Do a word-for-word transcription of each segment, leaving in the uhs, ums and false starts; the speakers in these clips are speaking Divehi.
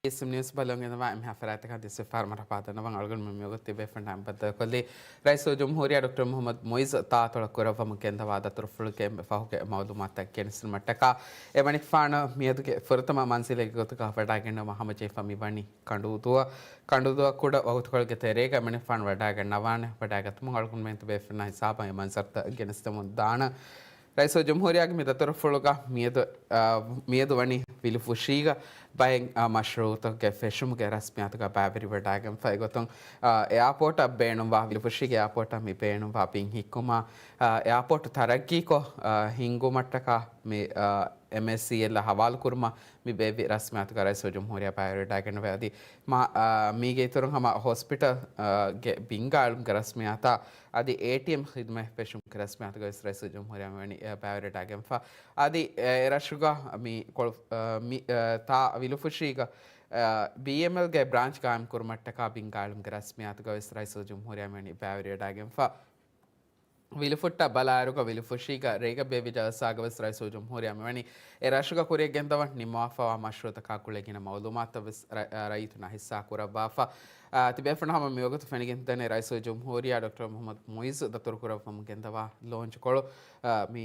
އެސްއެމް ނިއުސް ބަލަން ގެންދަވާ އެންމެހާ ފަރާތަކަށް ދިސްވެފާރު މަރުޙަބާ ދަންނަވަން. އަޅުގަނޑުމެން މިވަގުތު ތިބޭފުޅުންނާ ބައްދަލުކޮށްލީ ރައީސުލްޖުމްހޫރިއްޔާ ޑޮކްޓަރ މުޙައްމަދު މުޢިއްޒު ތާއަތޮޅަށް ކުރައްވަމުން ގެންދަވާ ދަތުރުފުޅުގެ އެންމެ ފަހުގެ މަޢުލޫމާތުތައް ގެނެސްދިނުމަށްޓަކާ އެމަނިކުފާނު މިއަދުގެ ފުރަތަމަ މަންޒިލެއްގެ ގޮތުގަ ވަޑާގެންނެވުމަށް ހަމަޖެހިފަ މިވަނީ ކަނޑޫދޫއަށް. ކަނޑޫދޫއަށް ކުޑަ ވަގުތުކޮޅެއްގެ ތެރޭގަ އެމަނިކުފާނު ވަޑާގަންނަވާނެ. ވަޑާގަތުމުން އަޅުގަނޑުމެން ތިބޭފުޅުންނާ ހިސާބަށް އެ މަންޒަރުތައް ގެނެސްދެމުން ދާނަން. ރައީސުލްޖުމްހޫރިއްޔާގެ މި ދަތުރުފުޅުގަ މިއަދު، އާ، މިއަދު ވަނީ ވިލުފުށީގަ ބައެއް، އާ، މަޝްރޫޢުތަކުގެ ފެށުމުގެ ރަސްމިއްޔާތުގަ ބައިވެރިވެވަޑައިގެންފަ. އެގޮތުން، އާ، އެއާޕޯޓަށް ބޭނުންވާ، ވިލުފުށީގެ އެއާޕޯޓަށް މި ބޭނުންވާ ބިން ހިއްކުމާ، އާ، އެއާޕޯޓު ތަރައްގީކޮށް، އާ، ހިންގުމަށްޓަކާ މި، އާ، އެމްއޭސީއެލްއަށް ހަވާލުކުރުމަށް މި ބޭއްވި ރަސްމިއްޔާތުގަ ރައީސުލްޖުމްހޫރިއްޔާ ބައިވެރިވެވަޑައިގެންނެވެ. އަދި މާ، އާ، މީގެ އިތުރުން ހަމަ ހޮސްޕިޓަލް، އާ، ގެ ބިންގާއެޅުމުގެ ރަސްމިއްޔާތާ އަދި އޭޓީއެމް ޚިދުމަތް ފެށުމުގެ ރަސްމިއްޔާތުގައި ވެސް ރައީސުލްޖުމްހޫރިއްޔާ މިވަނީ، އާ، ބައިވެރިވެވަޑައިގެންފަ. އަދި އެ ރަށުގަ މި ކޮޅު، އާ، މި، އާ، ތާ ވިލުފުށީގަ، އާ، ބީއެމްއެލްގެ ބްރާންޗް ގާއިމް ކުރުމަށްޓަކާ ބިންގާއެޅުމުގެ ރަސްމިއްޔާތުގައި ވެސް ރައީސުލްޖުމްހޫރިއްޔާ މިވަނީ ބައިވެރިވެވަޑައިގެންފަ. ވިލުފުއްޓަށް ބަލާއިރުގަ ވިލުފުށީގަ ރޭގަ ބޭއްވި ޖަލްސާގަ ވެސް ރައީސުލްޖުމްހޫރިއްޔާ މިވަނީ އެ ރަށުގަ ކުރިޔަށް ގެންދަވަން ނިންމަވާފައިވާ މަޝްރޫޢުތަކާ ގުޅޭ ގިނަ މައުލޫމާތުތައް ވެސް ރަ-، ރައްޔިތުންނާ ހިއްސާ ކުރައްވާފަ. އާ، ތިބޭފުޅުން ހަމަ މިވަގުތު ފެނިގެންދަނީ ރައީސުލްޖުމްހޫރިއްޔާ ޑޮކްޓަރ މުޙައްމަދު މުޢިއްޒު ދަތުރުކުރައްވަމުން ގެންދަވާ ލޯންޗުކޮޅު، އާ، މި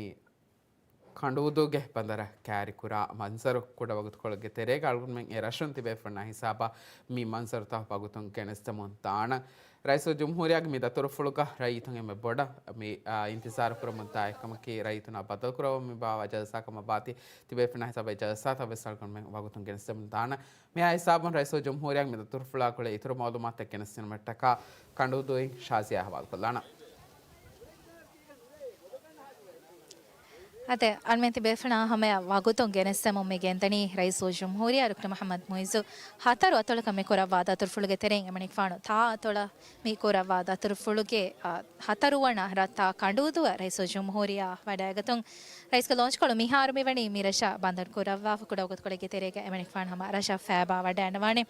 ކަނޑޫދޫގެ ބަނދަރަށް ކާރިކުރާ މަންޒަރު. ކުޑަ ވަގުތުކޮޅެއްގެ ތެރޭގަ އަޅުގަނޑުމެން އެ ރަށުން ތިބޭފުޅުންނާ ހިސާބަށް މި މަންޒަރުތައް ވަގުތުން ގެނެސްދެމުން ދާނަން. ރައީސުލްޖުމްހޫރިއްޔާގެ މި ދަތުރުފުޅުގަ ރައްޔިތުން އެންމެ ބޮޑަށް މި، އާ، އިންތިޒާރު ކުރަމުންދާ އެއްކަމަކީ ރައްޔިތުންނާ ބައްދަލުކުރައްވަމުން މި ބާވާ ޖަލްސާ ކަމަށް ވާތީ. ތިބޭފުޅުންނާ ހިސާބަށް ޖަލްސާތައް ވެސް އަޅުގަނޑުމެން ވަގުތުން ގެނެސްދެމުން ދާނަން. މިހާ ހިސާބުން ރައީސުލްޖުމްހޫރިއްޔާގެ މި ދަތުރުފުޅާ ގުޅޭ އިތުރު މައުލޫމާތުތައް ގެނެސްދިނުމަށްޓަކާ ކަނޑޫދޫއިން ޝާޒިޔާ ހަވާލުކޮށްލާނަން. އަދި އަންމެން ތިބޭފުޅުންނާ ހަމަޔަށް ވަގުތުން ގެނެސްދެމުން މި ގެންދަނީ ރައީސުލްޖުމްހޫރިއްޔާ ޑޮކްޓަރ މުޙައްމަދު މުޢިއްޒު ހަތަރު އަތޮޅަކަށް މި ކުރައްވާ ދަތުރުފުޅުގެ ތެރެއިން އެމަނިކުފާނު ތާ އަތޮޅަށް މި ކުރައްވާ ދަތުރުފުޅުގެ، އާ، ހަތަރުވަނަ ރަށްތާ ކަނޑޫދޫއަށް ރައީސުލްޖުމްހޫރިއްޔާ ވަޑައިގަތުން ރައީސްގެ ލޯންޗްކޮޅު މިހާރު މިވަނީ މި ރަށަށް ބަނދަރު ކުރައްވާފަ. ކުޑަ ވަގުތުކޮޅެއްގެ ތެރޭގަ އެމަނިކުފާނު ހަމަ ރަށަށް ފައިބާ ވަޑައިގަންނަވާނެ.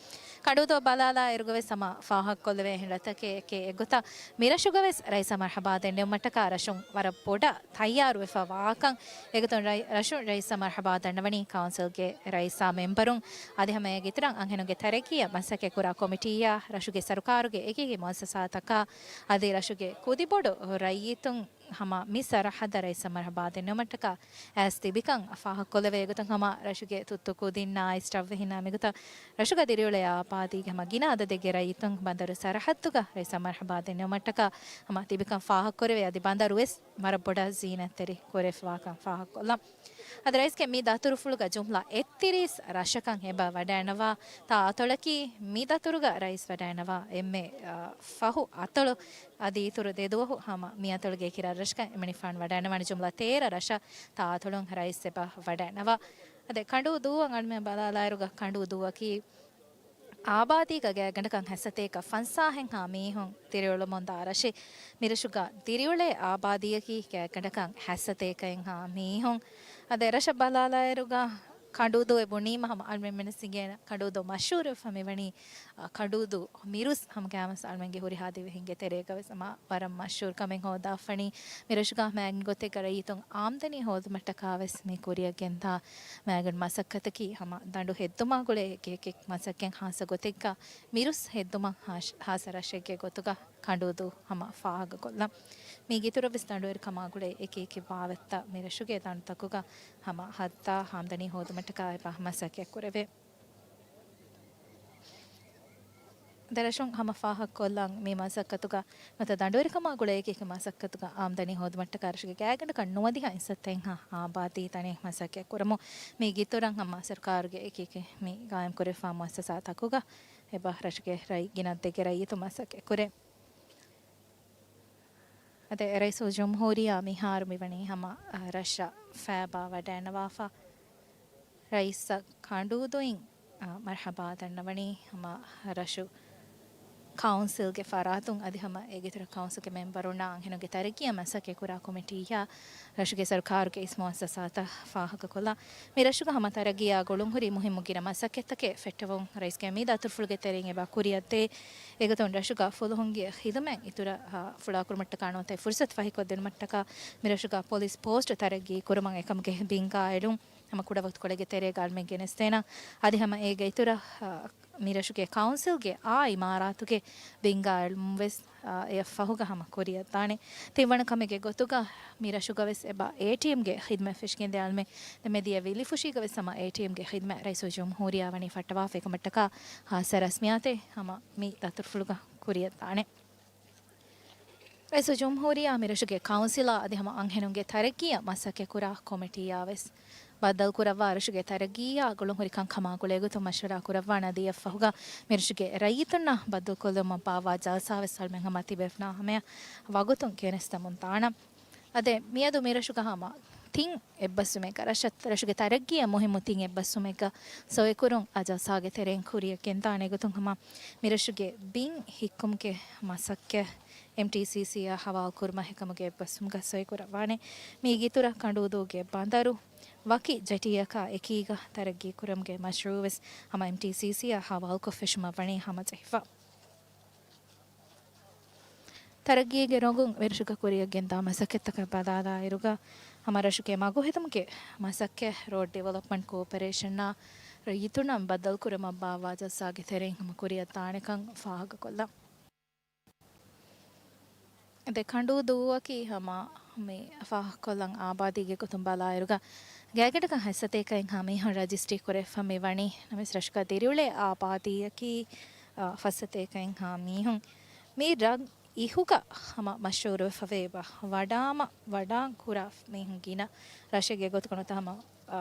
ކަނޑޫދޫއަށް ބަލާލާއިރުގަ ވެސް ހަމަ ފާހަގަކޮށްލެވޭ އެހެން ރަށްތަކެއް އެކޭ އެއްގޮތަށް މި ރަށުގަ ވެސް ރައީސަށް މަރްޙަބާ ދެންނެވުމަށްޓަކާ ރަށުން ވަރަށް ބޮޑަށް ތައްޔާރުވެފަ ވާކަން. އެގޮތުން ރައި-، ރަށުން ރައީސަށް މަރްޙަބާ ދަންނަވަނީ ކައުންސިލްގެ ރައީސާ މެމްބަރުން. އަދި ހަމަ އޭގެ އިތުރަށް އަންހެނުންގެ ތަރައްގީއަށް މަސައްކަތްކުރާ ކޮމިޓީއާ، ރަށުގެ ސަރުކާރުގެ އެކިއެކި މުއައްސަސާތަކާ، އަދި ރަށުގެ ކުދިބޮޑު ރައްޔިތުން ހަމަ މި ސަރަހައްދަށް ރައީސަށް މަރްޙަބާ ދެންނެވުމަށްޓަކާ އައިސް ތިބިކަން ފާހަގަކޮށްލެވޭ. އެގޮތުން ހަމަ ރަށުގެ ތުއްތު ކުދިންނާ އައިސް ޓައްވެހިންނާ މިގޮތަށް ރަށުގަ ދިރިއުޅޭ އާބާދީގެ ހަމަ ގިނަ އަދަދެއްގެ ރައްޔިތުން ބަނދަރު ސަރަހައްދުގަ ރައީސަށް މަރްޙަބާ ދެންނެވުމަށްޓަކާ ހަމަ ތިބިކަން ފާހަގަކުރެވޭ. އަދި ބަނދަރު ވެސް ވަރަށް ބޮޑަށް ޒީނަތްތެރި ކުރެފަވާކަން ފާހަގަކޮށްލަން. އަދި ރައީސްގެ މި ދަތުރުފުޅުގަ ޖުމްލަ އެއްތިރީސް ރަށަކަށް އެބަ ވަޑައިގަންނަވާ ތާ އަތޮޅަކީ މި ދަތުރުގަ ރައީސް ވަޑައިގަންނަވާ އެންމެ، އާ، ފަހު އަތޮޅު. އަދި އިތުރު ދެ ދުވަހު ހަމަ މި އަތޮޅުގެ އެކި ރަށްރަށަކަށް އެމަނިކުފާނު ވަޑައިގަންނަވާނެ. ޖުމްލަ ތޭރަ ރަށަށް ތާ އަތޮޅުން ރައީސް އެބަ ވަޑައިގަންނަވާ. އަދި ކަނޑޫދޫއަށް އަޅުމެން ބަލާލާއިރުގަ ކަނޑޫދޫއަކީ އާބާދީގަ ގާތްގަނޑަކަށް ހަތްސަތޭކަ ފަންސާހެއްހާ މީހުން ދިރިއުޅެމުންދާ ރަށެއް. މިރަށުގަ ދިރިއުޅޭ އާބާދީއަކީ ގާތްގަނޑަކަށް ހަތްސަތޭކައެއްހާ މީހުން. އަދި ރަށަށް ބަލާލާއިރުގަ ކަނޑޫދޫއޭ ބުނީމަ ހަމަ އަޅުމެން މިނަސް އިނގޭނެ ކަނޑޫދޫ މަޝްހޫރުވެފަ މިވަނީ، އަ، ކަނޑޫދޫ މިރުސް ހަމަ ގާމަސް އަޅުމެންގެ ހުރިހާ ދިވެހިންގެ ތެރޭގަ ވެސް ހަމަ ވަރަށް މަޝްހޫރު ކަމެއް ހޯދާފަނީ. މިރަށުގަ މާގިން ގޮތެއްގަ ރައްޔިތުން އާމްދަނީ ހޯދުމަށްޓަކާ ވެސް މި ކުރިއަށް ގެންދާ މާގިން މަސައްކަތަކީ ހަމަ ދަނޑު ހެއްދުމާ ގުޅޭ އެކި އެކި މަސައްކަތް ހާއްސަ ގޮތެއްގަ މިރުސް ހެއްދުމަށް ހާ-، ހާއްސަ ރަށެއްގެ ގޮތުގަ ކަނޑޫދޫ ހަމަ ފާހަގަކޮށްލަން. މީގެ އިތުރަށް ވެސް ދަނޑުވެރިކަމާ ގުޅޭ އެކި އެކި ބާވަތްތައް މިރަށުގެ ދަނޑުތަކުގަ ހަމަ ހައްދާ އާމްދަނީ ހޯދުމަށްޓަކާ އެބަ މަސައްކަތް ކުރެވޭ. ދެރަށުން ހަމަ ފާހަގަކޮށްލަން މި މަސައްކަތުގަ ނުވަތަ ދަނޑުވެރިކަމާ ގުޅޭ އެކި އެކި މަސައްކަތުގަ އާމްދަނީ ހޯދުމަށްޓަކާ ރަށުގެ ގާތްގަނޑަކަށް ނުވަދިހަ އިންސައްތައެއްހާ އާބާދީ ތަނެއް މަސައްކަތް ކުރަމުން މީގެ އިތުރަށް ހަމަ ސަރުކާރުގެ އެކި އެކި މި ގާއިމް ކުރެވިފާ މުއައްސަސާތަކުގަ އެބަ ރަށުގެ ރައްޔި ގިނަ އަދަދެއްގެ ރައްޔިތުން މަސައްކަތް ކުރޭ. އަދި ރައީސުލްޖުމްހޫރިއްޔާ މިހާރު މިވަނީ ހަމަ، އަ، ރަށަށް ފައިބާ ވަޑައިގަންނަވާފަ. ރައީސަށް ކަނޑޫދޫއިން، އަ، މަރްޙަބާ ދަންނަވަނީ ހަމަ ރަށު ކައުންސިލްގެ ފަރާތުން އަދި ހަމަ އޭގެ އިތުރަށް ކައުންސިލްގެ މެމްބަރުންނާ އަންހެނުންގެ ތަރައްގީއަށް މަސައްކަތް ކުރާ ކޮމިޓީއާ ރަށުގެ ސަރުކާރުގެ އިސް މުއައްސަސާތައް ފާހަގަކޮށްލާ. މި ރަށުގަ ހަމަ ތަރައްގީއާ ގުޅުންހުރި މުހިއްމު ގިނަ މަސައްކަތްތަކެއް ފެއްޓެވުން ރައީސްގެ މި ދަތުރުފުޅުގެ ތެރެއިން އެބަ ކުރިއަށްދޭ. އެގޮތުން ރަށުގަ ފުލުހުންގެ ޚިދުމަތް އިތުރަށް ފުޅާކުރުމަށްޓަކާ ނުވަތަ ފުރުސަތު ފަހިކޮށްދިނުމަށްޓަކާ މި ރަށުގަ ޕޮލިސް ޕޯސްޓް ތަރައްގީ ކުރުމަށް އެކަމުގެ ބިންގާއެޅުން. ހަމަ ކުޑަ ވަގުތުކޮޅެއްގެ ތެރޭގަ އަޅުމެން ގެނެސްދޭނަން. އަދި ހަމަ އޭގެ އިތުރަށް، އާ، މި ރަށުގެ ކައުންސިލްގެ އާ އިމާރާތުގެ ބިންގާ އެޅުމުން ވެސް، އާ، އެއަށް ފަހުގަ ހަމަ ކުރިއަށްދާނެ. ތިންވަނަ ކަމެއްގެ ގޮތުގަ މި ރަށުގަ ވެސް އެބަ އޭޓީއެމްގެ ޚިދްމަތް ފެށިގެންދޭ އަޅުމެން ދެމެދިޔަ ވިލިފުށީގަ ވެސް ހަމަ އޭޓީއެމްގެ ޚިދްމަތް ރައީސުލްޖުމްހޫރިއްޔާ ވަނީ ފައްޓަވާފަ އެކަމަށްޓަކާ ހާއްސަ ރަސްމިއްޔާތެއް ހަމަ މި ދަތުރުފުޅުގަ ކުރިއަށްދާނެ. ރައީސުލްޖުމްހޫރިއްޔާ މި ރަށުގެ ކައުންސިލާ އަދި ހަމަ އަންހެނުންގެ ތަރައްގީއަށް މަސައްކަތްކުރާ ކޮމިޓީއާ ވެސް ބައްދަލުކުރައްވާ ރަށުގެ ތަރައްގީއާ ގުޅުންހުރި ކަންކަމާ ގުޅޭގޮތުން މަޝްވަރާ ކުރައްވާނެ. އަދި އެއަށްފަހުގަ މި ރަށުގެ ރައްޔިތުންނާ ބައްދަލުކޮށްލުމަށް ބާއްވާ ޖަލްސާ ވެސް އަޅުމެން ހަމަ ތިބޭފުޅާ ހަމަޔަށް ވަގުތުން ގެނެސްދެމުން ދާނަން. އަދި މިއަދު މި ރަށުގަ ހަމަ ތިން އެއްބަސްވުމެއްގަ ރަށަށް، ރަށުގެ ތަރައްގީއަށް މުހިއްމު ތިން އެއްބަސްވުމެއްގަ ސޮއިކުރުން އާ ޖަލްސާގެ ތެރެއިން ކުރިއަށް ގެންދާނެ. އެގޮތުން ހަމަ މި ރަށުގެ ބިން ހިއްކުމުގެ މަސައްކަތް އެމްޓީސީސީއާ ހަވާލުކުރުމަށް އެކަމުގެ އެއްބަސްވުމުގަ ސޮއިކުރައްވާނެ. މީގެ އިތުރަށް ކަނޑޫދޫގެ ބަނދަރު ވަކި ޖެޓީއަކާ އެކީގަ ތަރައްގީ ކުރުމުގެ މަޝްރޫއު ވެސް ހަމަ އެމްޓީސީސީއާ ހަވާލުކޮށް ފެށުމަށް ވަނީ ހަމަޖެހިފަ. ތަރައްގީގެ ރޮނގުން މިރަށުގަ ކުރިއަށް ގެންދާ މަސައްކަތްތަކަށް ބަލާލާއިރުގަ، ހަމަ ރަށުގެ މަގު ހެދުމުގެ މަސައްކަތް ރޯޑް ޑިވެލޮޕްމަންޓް ކޯޕަރޭޝަނާ ރައްޔިތުންނަށް ބައްދަލުކުރުމަށް ބާއްވާ ޖަލްސާގެ ތެރެއިން ހަމަ ކުރިއަށް ދާނެކަން ފާހަގަކޮށްލަން. ދެ ކަނޑޫދޫއަކީ ހަމަ މި ފާހަގަކޮށްލަން އާބާދީގެ ގޮތުން ބަލާއިރުގަ، ގާތްގަނޑަކަށް ހަތްސަތޭކައެއްހާ މީހުން ރަޖިސްޓްރީ ކުރެވިފަ މި ވަނީ. ނަމަވެސް ރަށުގަ ދިރިއުޅޭ އާބާދީއަކީ، އާ، ފަސްސަތޭކައެއްހާ މީހުން. މި ރަށް އިހުގަ ހަމަ މަޝްހޫރުވެފަވޭ އެބަ ވަޑާމަ ވަޑާން ކުރާ މީހުން ގިނަ ރަށެއްގެ ގޮތުގަ ނުވަތަ ހަމަ، އާ،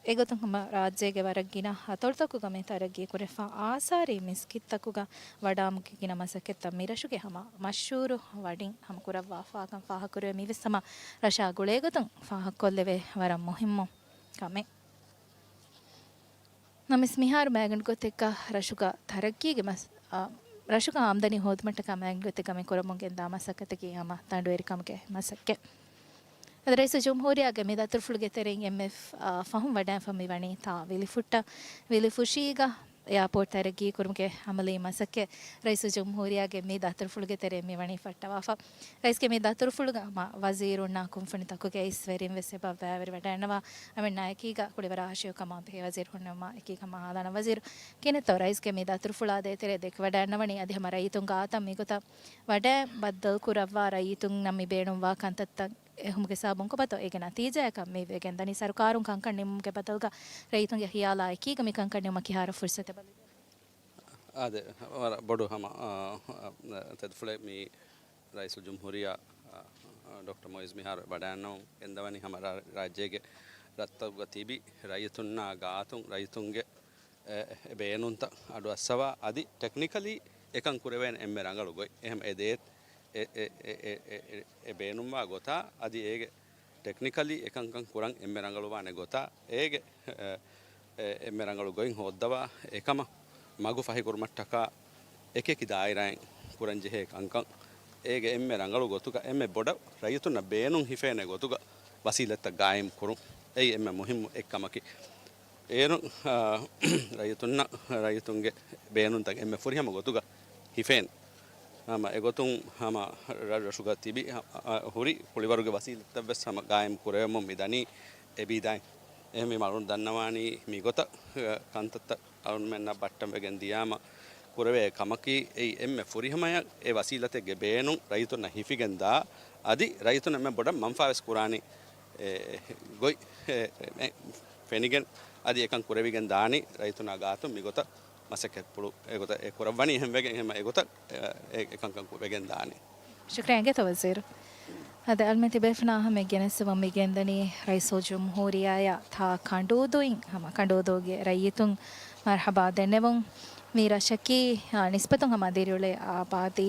އެގޮތުން ހަމަ ރާއްޖޭގެ ވަރަށް ގިނަ އަތޮޅުތަކުގަ މި ތަރައްގީ ކުރެފަ އާސާރީ މިސްކިތްތަކުގަ ވަޑާމުގެ ގިނަ މަސައްކަތްތައް މި ރަށުގެ ހަމަ މަޝްހޫރު ވަޑިން ހަމަ ކުރައްވާފާކަން ފާހަގަކުރެވޭ. މިވެސް ހަމަ ރަށާ ގުޅޭގޮތުން ފާހަގަކޮށްލެވޭ ވަރަށް މުހިއްމު ކަމެއް. ނަމަވެސް މިހާރު މައިގަނޑު ގޮތެއްގަ ރަށުގަ ތަރައްގީގެ މަސް-، އާ، ރަށުގަ އާމްދަނީ ހޯދުމަށްޓަކާ މައިގަނޑު ގޮތެއްގަ މި ކުރަމުން ގެންދާ މަސައްކަތަކީ ހަމަ ދަނޑުވެރިކަމުގެ މަސައްކަތް. އަދި ރައީސުލްޖުމްހޫރިއްޔާގެ މި ދަތުރުފުޅުގެ ތެރެއިން އެންމެ ފަ-، ފަހުން ވަޑައިފަ މި ވަނީ ތާ ވިލިފުއްޓަށް. ވިލިފުށީގަ އެއާޕޯޓް ތަރައްގީ ކުރުމުގެ އަމަލީ މަސައްކަތް ރައީސުލްޖުމްހޫރިއްޔާގެ މި ދަތުރުފުޅުގެ ތެރެއިން މި ވަނީ ފައްޓަވާފަ. ރައީސްގެ މި ދަތުރުފުޅުގަ ހަމަ ވަޒީރުންނާ ކުންފުނިތަކުގެ އިސްވެރިން ވެސް އެބަ ބައިވެރިވަޑައިންނަވާ. އަމިއްލަ އެކީގަ ކުޅިވަރާ ހަށިގަ ކަމާ ބެހޭ ވަޒީރު ހުންނެވުމާ އެކީ ކަމާ ހާލާނަ ވަޒީރު. ކިނެތޯ ރައީސްގެ މި ދަތުރުފުޅާ ދޭތެރޭ ދެކެވަޑައިންނަވަނީ. އަދި ހަމަ ރައްޔިތުން ގާތަށް މިގޮތަށް ވަޑައި ބައްދަލު ކުރައްވާ ރައްޔިތުންނަށް މި ބޭނުންވާ ކަންތައްތައް އެހުމުގެ ސަބަބުން ކޮބާތޯ އޭގެ ނަތީޖާއަކަށް މި ވެގެންދަނީ؟ ސަރުކާރުން ކަންކަން ނިމުމުގެ ބަދަލުގަ ރައްޔިތުންގެ ހިޔާލާ އެކީގަ މި ކަންކަން ނިމުމަށް ކިހާރަ ފުރުސަތެއް ބަލި؟ އާދެ، ވަރަށް ބޮޑު ހަމަ، އާ، ތެދުފުޅެއް މި ރައީސުލްޖުމްހޫރިއްޔާ، އާ، ޑޮކްޓަރ މުއިއްޒު މިހާރު ވަޑައިންނަވަން ގެންދަވަނީ ހަމަ ރާ-، ރާއްޖޭގެ ރަށްތަކުގަ ތިބި ރައްޔިތުންނާ ގާތުން ރައްޔިތުންގެ އެ، އެ ބޭނުންތައް އަޑުއައްސަވާ، އަދި ޓެކްނިކަލީ އެކަން ކުރެވޭނެ އެންމެ ރަނގަޅު ގޮތް. އެހެން އެ ދޭ، އެ، އެ، އެ ބޭނުންވާ ގޮތާ، އަދި އޭގެ ޓެކްނިކަލީ އެކަންކަން ކުރަން އެންމެ ރަނގަޅުވާނެ ގޮތާ، އޭގެ، އެ، އެ، އެންމެ ރަނގަޅު ގޮތް ހޯއްދަވާ އެކަމަށް މަގު ފަހިކުރުމަށްޓަކާ އެކިއެކި ދާއިރާއިން ކުރަންޖެހޭ ކަންކަން، އޭގެ އެންމެ ރަނގަޅު ގޮތުގަ އެންމެ ބޮޑަށް ރައްޔިތުންނަށް ބޭނުން ހިފޭނެ ގޮތުގަ ވަސީލަތްތައް ގާއިމް ކުރުން އެއީ އެންމެ މުހިއްމު އެއްކަމަކީ. އޭރުން، އާ، ރައްޔިތުންނަށް ރައްޔިތުންގެ ބޭނުންތައް އެންމެ ފުރިހަމަ ގޮތުގަ ހިފޭން. ހަމަ އެގޮތުން ހަމަ ރަށްރަށުގަ ތިބި، އާ، ހުރި ކުޅިވަރުގެ ވަސީލަތްތައް ވެސް ހަމަ ގާއިމް ކުރެވެމުން މިދަނީ އެބީދާއިން. އެހެންވީމަ އަޅުން ދަންނަވާނީ މިގޮތަށް، އާ، ކަންތައްތައް އަޅުންމެންނަށް ބައްޓަން ވެގެން ދިޔާމަ ކުރެވޭ ކަމަކީ އެއީ އެންމެ ފުރިހަމަޔަށް އެ ވަސީލަތެއްގެ ބޭނުން ރައްޔިތުންނަށް ހިފިގެން ދާ، އަދި ރައްޔިތުން އެންމެ ބޮޑަށް މަންފާވެސް ކުރާނީ އެ ގޮތް، އެ، އެ، ފެނިގެން އަދި އެކަން ކުރެވިގެން ދާނީ ރައްޔިތުންނާ ގާތުން މިގޮތަށް މަސައްކަތްޕުޅު އެގޮތަށް އެ ކުރައްވަނީ އެހެން ވެގެން އެހެން އެގޮތަށް އެ، އެ، އެކަންކަން ވެގެން ދާނީ. ޝުކްރިޔާ އިނގޭތޯ ވަޒީރު. އަދި އަޅުމެން ތިބޭފުޅުންނާ ހަމަ ގެނެސްދެމުން މި ގެންދަނީ ރައީސުލްޖުމްހޫރިއްޔާއަށް ތާ ކަނޑޫދޫއިން ހަމަ ކަނޑޫދޫގެ ރައްޔިތުން މަރްޙަބާ ދެންނެވުން. މި ރަށަކީ، އާ، ނިސްބަތުން ހަމަ ދިރިއުޅޭ އާބާދީ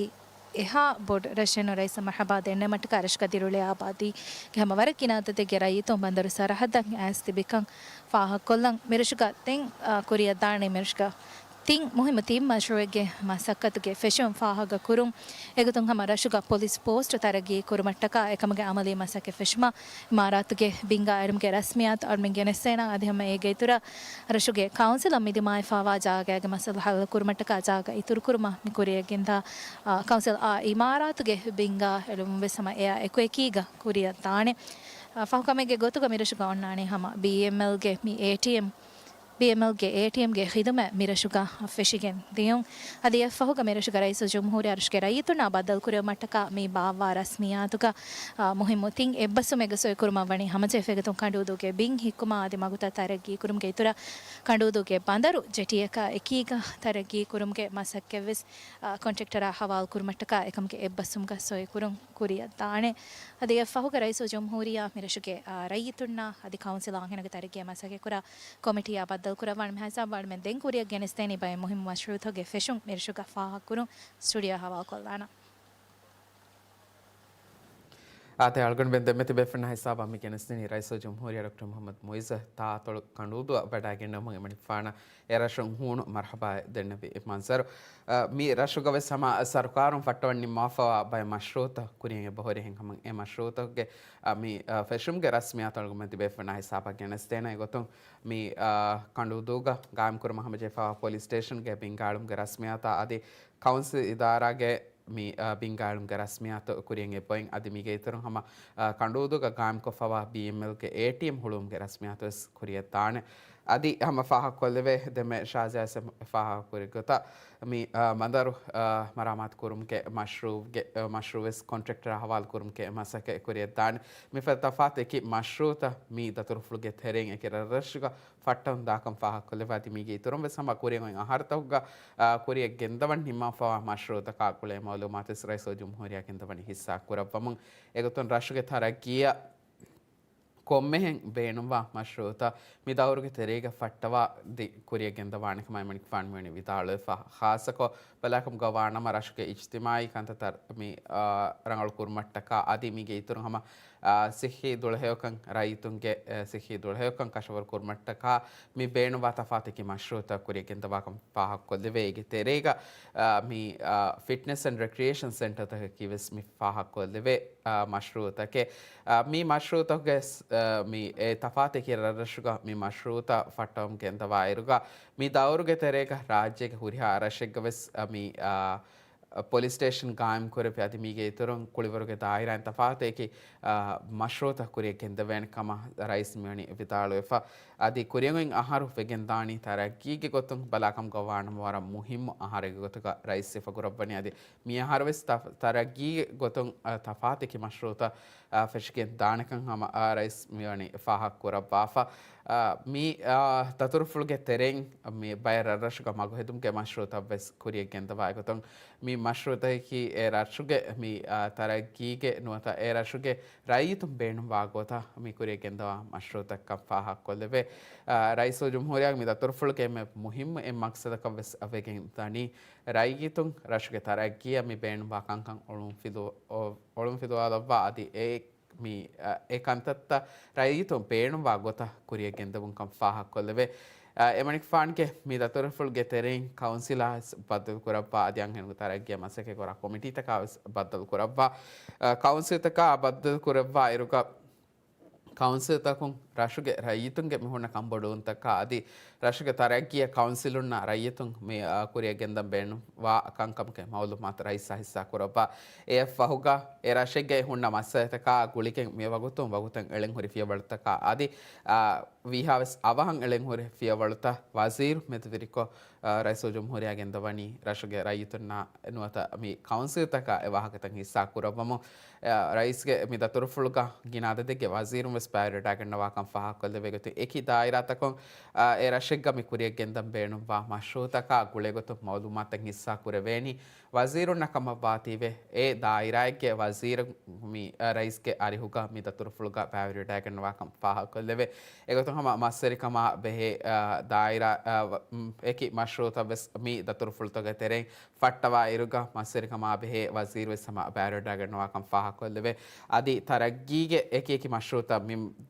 އެހާ ބޮޑު ރަށެއް ނޫން. ރައީސަށް މަރްޙަބާ ދެންނެވުމަށްޓަކާ ރަށުގަ ދިރިއުޅޭ އާބާދީގެ ހަމަ ވަރަށް ގިނަ އަދަދެއްގެ ރައްޔިތުން ބަނދަރު ސަރަހައްދަށް އައިސް ތިބިކަން ފާހަގަކޮށްލަން. މިރަށުގަ ދެން، އާ، ކުރިއަށްދާނީ މިރަށުގަ ތިން މުހިއްމު ތިން މަޝްރޫއެއްގެ މަސައްކަތުގެ ފެށުން ފާހަގަކުރުން. އެގޮތުން ހަމަ ރަށުގަ ޕޮލިސް ޕޯސްޓު ތަރައްގީ ކުރުމަށްޓަކާ އެކަމުގެ އަމަލީ މަސައްކަތް ފެށުމަށް އިމާރާތުގެ ބިންގާ އެޅުމުގެ ރަސްމިއްޔާތު އަޅުމެން ގެނެސްދޭނަން. އަދި ހަމަ އޭގެ އިތުރަށް ރަށުގެ ކައުންސިލަށް މި ދިމާވެފައިވާ ޖާގައިގެ މައްސަލަ ހައްލު ކުރުމަށްޓަކާ ޖާގަ އިތުރުކުރުމަށް މި ކުރިއަށް ގެންދާ، އާ، ކައުންސިލް އާ އިމާރާތުގެ ބިންގާ އެޅުމުން ވެސް ހަމަ އެއާ އެކުއެކީގަ ކުރިއަށް ދާނެ. ފަހު ކަމެއްގެ ގޮތުގަ މިރަށުގަ އޮންނާނީ ހަމަ ބީއެމްއެލްގެ މި އޭޓީއެމް، ބީއެމްއެލްގެ އޭޓީއެމްގެ ޚިދުމަތް މިރަށުގަ ފެށިގެން ދިޔުން. އަދި އެއަށްފަހުގަ މިރަށުގަ ރައީސުލްޖުމްހޫރިއްޔާ ރަށުގެ ރައްޔިތުންނާ ބައްދަލުކުރެވުމަށްޓަކާ މި ބާއްވާ ރަސްމިއްޔާތުގަ، އާ، މުހިއްމު ތިން އެއްބަސްވުމެއްގެ ސޮއިކުރުމަށް ވަނީ ހަމަޖެހިފައިގަތުން ކަނޑޫދޫގެ ބިން ހިއްކުމާ އަދި މަގުތައް ތަރައްގީކުރުމުގެ އިތުރަށް ކަނޑޫދޫގެ ބަނދަރު ޖެޓީއަކާ އެކީގަ ތަރައްގީކުރުމުގެ މަސައްކަތްވެސް، އާ، ކޮންޓްރެކްޓަރާ ހަވާލުކުރުމަށްޓަކާ އެކަމުގެ އެއްބަސްވުމުގަ ސޮއިކުރުން ކުރިއަށްދާނެ. އަދި އެއަށްފަހުގަ ރައީސުލްޖުމްހޫރިއްޔާ މިރަށުގެ، އާ، ރައްޔިތުންނާ އަދި ކައުންސިލާ އަންހެނުންގެ ތަރައްގީއަށް މަސައްކަތްކުރާ ކޮމިޓީއާ ބައްދަލުކުރައްވާނެ. މިހާ ހިސާބަށް ވަނީމެން ދެން ކުރިއަށް ގެނެސްދޭނީ ބައެއް މުހިއްމު މަޝްރޫއުތަކުގެ ފެށުން މިރަށުގަ ފާހަގަކުރުން ސްޓޫޑިއޯ ހަވާލުކޮށްލާނަން. އާދެ، އަޅުގަނޑުމެން ދެންމެ ތިބޭފުޅުންނާ ހިސާބަށް މި ގެނެސްދިނީ ރައީސުލްޖުމްހޫރިއްޔާ ޑޮކްޓަރ މުޙައްމަދު މުޢިއްޒަށް ތާއަތޮޅު ކަނޑޫދޫއަށް ވަޑައިގެންނެވުމުން އެމަނިކުފާނަށް އެ ރަށުން ހޫނު މަރުޙަބާއެއް ދެންނެވި މަންޒަރު. އަ، މި ރަށުގަވެސް ހަމަ ސަރުކާރުން ފައްޓަވަން ނިންމާފަވާ ބައެއް މަޝްރޫއުތައް ކުރިއަށް އެބަހުރި. އެހެން ހަމަ އެ މަޝްރޫއުތަކުގެ، އަ، މި، އަ، ފެށުމުގެ ރަސްމިއްޔާތު އަޅުގަނޑުމެން ތިބޭފުޅުންނާ ހިސާބަށް ގެނެސްދޭނަން. އެގޮތުން މި، އަ، ކަނޑޫދޫގަ ގާއިމްކުރުމަށް ހަމަޖެހިފައިވާ ޕޮލިސް ސްޓޭޝަންގެ ބިންގާއެޅުމުގެ ރަސްމިއްޔާތާ އަދި ކައުންސިލް އިދާރާގެ މި، އަ، ބިންގާއެޅުމުގެ ރަސްމިއްޔާތު ކުރިއަށް އެބައޮތް. އަދި މީގެ އިތުރުން ހަމަ، އަ، ކަނޑޫދޫގަ ގާއިމްކޮށްފައިވާ ބީއެމްއެލްގެ އޭޓީއެމް ހުޅުވުމުގެ ރަސްމިއްޔާތުވެސް ކުރިއަށްދާނެ. އަދި ހަމަ ފާހަގަކޮށްލެވޭ، ދެންމެ ޝާޒިޔާ ވެސް ފާހަގަކުރި ގޮތަށް މި، އަ، ބަނދަރު، އަ، މަރާމާތު ކުރުމުގެ މަޝްރޫއުގެ، އަ، މަޝްރޫއުވެސް ކޮންޓްރެކްޓަރާ ހަވާލު ކުރުމުގެ މަސައްކަތް ކުރިއަށްދާނެ. މިފަދަ ތަފާތު އެކި މަޝްރޫއުތައް މި ދަތުރުފުޅުގެ ތެރެއިން އެކި ރަށްރަށުގަ ފައްޓަވަން ދާކަން ފާހަގަކޮށްލެވޭ. އަދި މީގެ އިތުރުން ވެސް ހަމަ ކުރިއަށް އޮތް އަހަރުތަކުގަ، އާ، ކުރިއަށް ގެންދަވަން ނިންމާފައިވާ މަޝްރޫއުތަކާ ގުޅޭ މައުލޫމާތުވެސް ރައީސުލްޖުމްހޫރިއްޔާ ގެންދަވަނީ ހިއްސާ ކުރައްވަމުން. އެގޮތުން ރަށުގެ ތަރައްގީއަށް ކޮންމެހެން ބޭނުންވާ މަޝްރޫއުތައް މި ދައުރުގެ ތެރޭގަ ފައްޓަވާ ދި ކުރިއަށް ގެންދަވާނެ ކަމަށް އެމަނިކުފާނު މިވަނީ ވިދާޅުވެފަ. ޚާއްޞަކޮށް، ބަލާކަމުގަ ވާނަމަ ރަށުގެ އިޖްތިމާޢީ ކަންތައްތައް މި، އާ، ރަނގަޅު ކުރުމަށްޓަކާ އަދި މީގެ އިތުރުން ހަމަ، އާ، ޞިއްޙީ ދުޅަހެޔޮކަން، ރައްޔިތުންގެ، އެ، ޞިއްޙީ ދުޅަހެޔޮކަން ކަށަވަރު ކުރުމަށްޓަކާ މި ބޭނުންވާ ތަފާތު އެކި މަޝްރޫއުތައް ކުރިއަށް ގެންދަވާކަން ފާހަގަކޮށްލެވޭ. އޭގެ ތެރޭގަ، އާ، މި، އާ، ފިޓްނެސް އެންޑް ރެކްރިއޭޝަން ސެންޓަރތަކަކީ ވެސް މި ފާހަގަކޮށްލެވޭ، އާ، މަޝްރޫއުތަކެއް. އާ، މި މަޝްރޫއުތަކުގެ ސް-، އާ، މި އެ ތަފާތު އެކި ރަށްރަށުގަ މި މަޝްރޫއުތައް ފައްޓަވަމުން ގެންދަވާއިރުގަ މި ދައުރުގެ ތެރޭގަ ރާއްޖޭގެ ހުރިހާ ރަށެއްގަ ވެސް، އާ، މި، އާ، ޕޮލިސް ސްޓޭޝަން ގާއިމް ކުރެއްވި އަދި މީގެ އިތުރުން ކުޅިވަރުގެ ދާއިރާއިން ތަފާތު އެކި، އާ، މަޝްރޫއުތައް ކުރިއަށް ގެންދެވޭނެ ކަމަށް ރައީސް މިވަނީ ވިދާޅުވެފަ. އަދި ކުރިއަށް އޮތް އަހަރު ވެގެންދާނީ ތަރައްގީގެ ގޮތުން ބަލާކަމުގަ ވާނަމަ ވަރަށް މުހިއްމު އަހަރެއްގެ ގޮތުގަ ރައީސް ސިފަކުރައްވަނީ. އަދި މި އަހަރު ވެސް ތަ-، ތަރައްގީގެ ގޮތުން، އާ، ތަފާތު އެކި މަޝްރޫއުތައް، އާ، ފެށިގެން ދާނެކަން ހަމަ، އާ، ރައީސް މިވަނީ ފާހަގަ ކުރައްވާފަ. އާ، މި، އާ، ދަތުރުފުޅުގެ ތެރެއިން މި ބައެއް ރަށްރަށުގަ މަގު ހެދުމުގެ މަޝްރޫއުތައް ވެސް ކުރިއަށް ގެންދަވާ އެގޮތުން މި މަޝްރޫއުތަކަކީ އެ ރަށުގެ މި، އާ، ތަރައްގީގެ ނުވަތަ އެ ރަށުގެ ރައްޔިތުން ބޭނުންވާ ގޮތަށް މި ކުރިއަށް ގެންދަވާ މަޝްރޫއުތަކަށް ފާހަގަކޮށްލެވޭ. އާ، ރައީސުލްޖުމްހޫރިއްޔާގެ މި ދަތުރުފުޅުގެ އެންމެ މުހިއްމު އެއް މަޤްޞަދަކަށް ވެސް ވެގެން ދަނީ، ރައްޔިތުން ރަށުގެ ތަރައްގީއަށް މި ބޭނުންވާ ކަންކަން އޮޅުން ފިލު-، އޮ-، އޮޅުން ފިލުވާލައްވާ އަދި އެ މި، އަ، އެ ކަންތައްތައް ރައްޔިތުން ބޭނުންވާ ގޮތަށް ކުރިއަށް ގެންދެވުންކަން ފާހަގަކޮށްލެވޭ. އަ، އެމަނިކުފާނުގެ މި ދަތުރުފުޅުގެ ތެރެއިން ކައުންސިލާ ވެސް ބައްދަލުކުރައްވާ، އަދި އަންހެނުންގެ ތަރައްގީއަށް މަސައްކަތްކުރާ ކޮމިޓީތަކާ ވެސް ބައްދަލުކުރައްވާ. އަ، ކައުންސިލްތަކާ ބައްދަލުކުރައްވާ އިރުގަ ކައުންސިލްތަކުން ރަށުގެ ރައްޔިތުންގެ މި ހުންނަ ކަންބޮޑުވުންތަކާ އަދި ރަށުގެ ތަރައްގީއަށް ކައުންސިލުންނާ ރައްޔިތުން މި، އަ، ކުރިއަށް ގެންދަން ބޭނުންވާ ކަންކަމުގެ މައުލޫމާތު ރައީސްއާ ހިއްސާ ކުރައްވާ. އެއަށް ފަހުގަ އެ ރަށެއްގައި ހުންނަ މައްސަލަތަކާ ގުޅިގެން މި ވަގުތުން ވަގުތަށް އެޅެން ހުރި ފިޔަވަޅުތަކާ އަދި، އާ، ވީހާވެސް އަވަހަށް އެޅެން ހުރި ފިޔަވަޅުތައް ވަޒީރު މެދުވެރިކޮށް، އާ، ރައީސުލްޖުމްހޫރިއްޔާ ގެންދަވަނީ ރަށުގެ ރައްޔިތުންނާ ނުވަތަ މި ކައުންސިލްތަކަށް އެ ވާހަކަތައް ހިއްސާ ކުރައްވަމުން، އާ، ރައީސްގެ މި ދަތުރުފުޅުގަ ގިނަ އަދަދެއްގެ ވަޒީރުން ވެސް ބައިވެރިވެވަޑައިގަންނަވާކަން ފާހަގަކޮށްލެވޭ ގޮތުން އެކި ދާއިރާތަކުން، އާ، އެ ރަށެއްގަ މި ކުރިއަށް ގެންދަން ބޭނުންވާ މަޝްރޫއުތަކާ ގުޅޭ ގޮތުން މައުލޫމާތުތައް ހިއްސާ ކުރެވޭނީ ވަޒީރުންނަށް ކަމަށްވާތީވެ، އެ ދާއިރާއެއްގެ ވަޒީރު މި، އަ، ރައީސްގެ އަރިހުގަ މި ދަތުރުފުޅުގަ ބައިވެރިވެވަޑައިގަންނަވާކަން ފާހަގަކޮށްލެވޭ. އެގޮތުން ހަމަ މަސްވެރިކަމާ ބެހޭ، އަ، ދާއިރާ، އަ، ވ-، މް، އެކި މަޝްރޫއުތައް ވެސް މި ދަތުރުފުޅުތަކުގެ ތެރެއިން ފައްޓަވާ އިރުގަ މަސްވެރިކަމާ ބެހޭ ވަޒީރު ވެސް ހަމަ ބައިވެރިވެވަޑައިގަންނަވާކަން ފާހަގަކޮށްލެވޭ. އަދި ތަރައްގީގެ އެކި އެކި މަޝްރޫއުތައް މި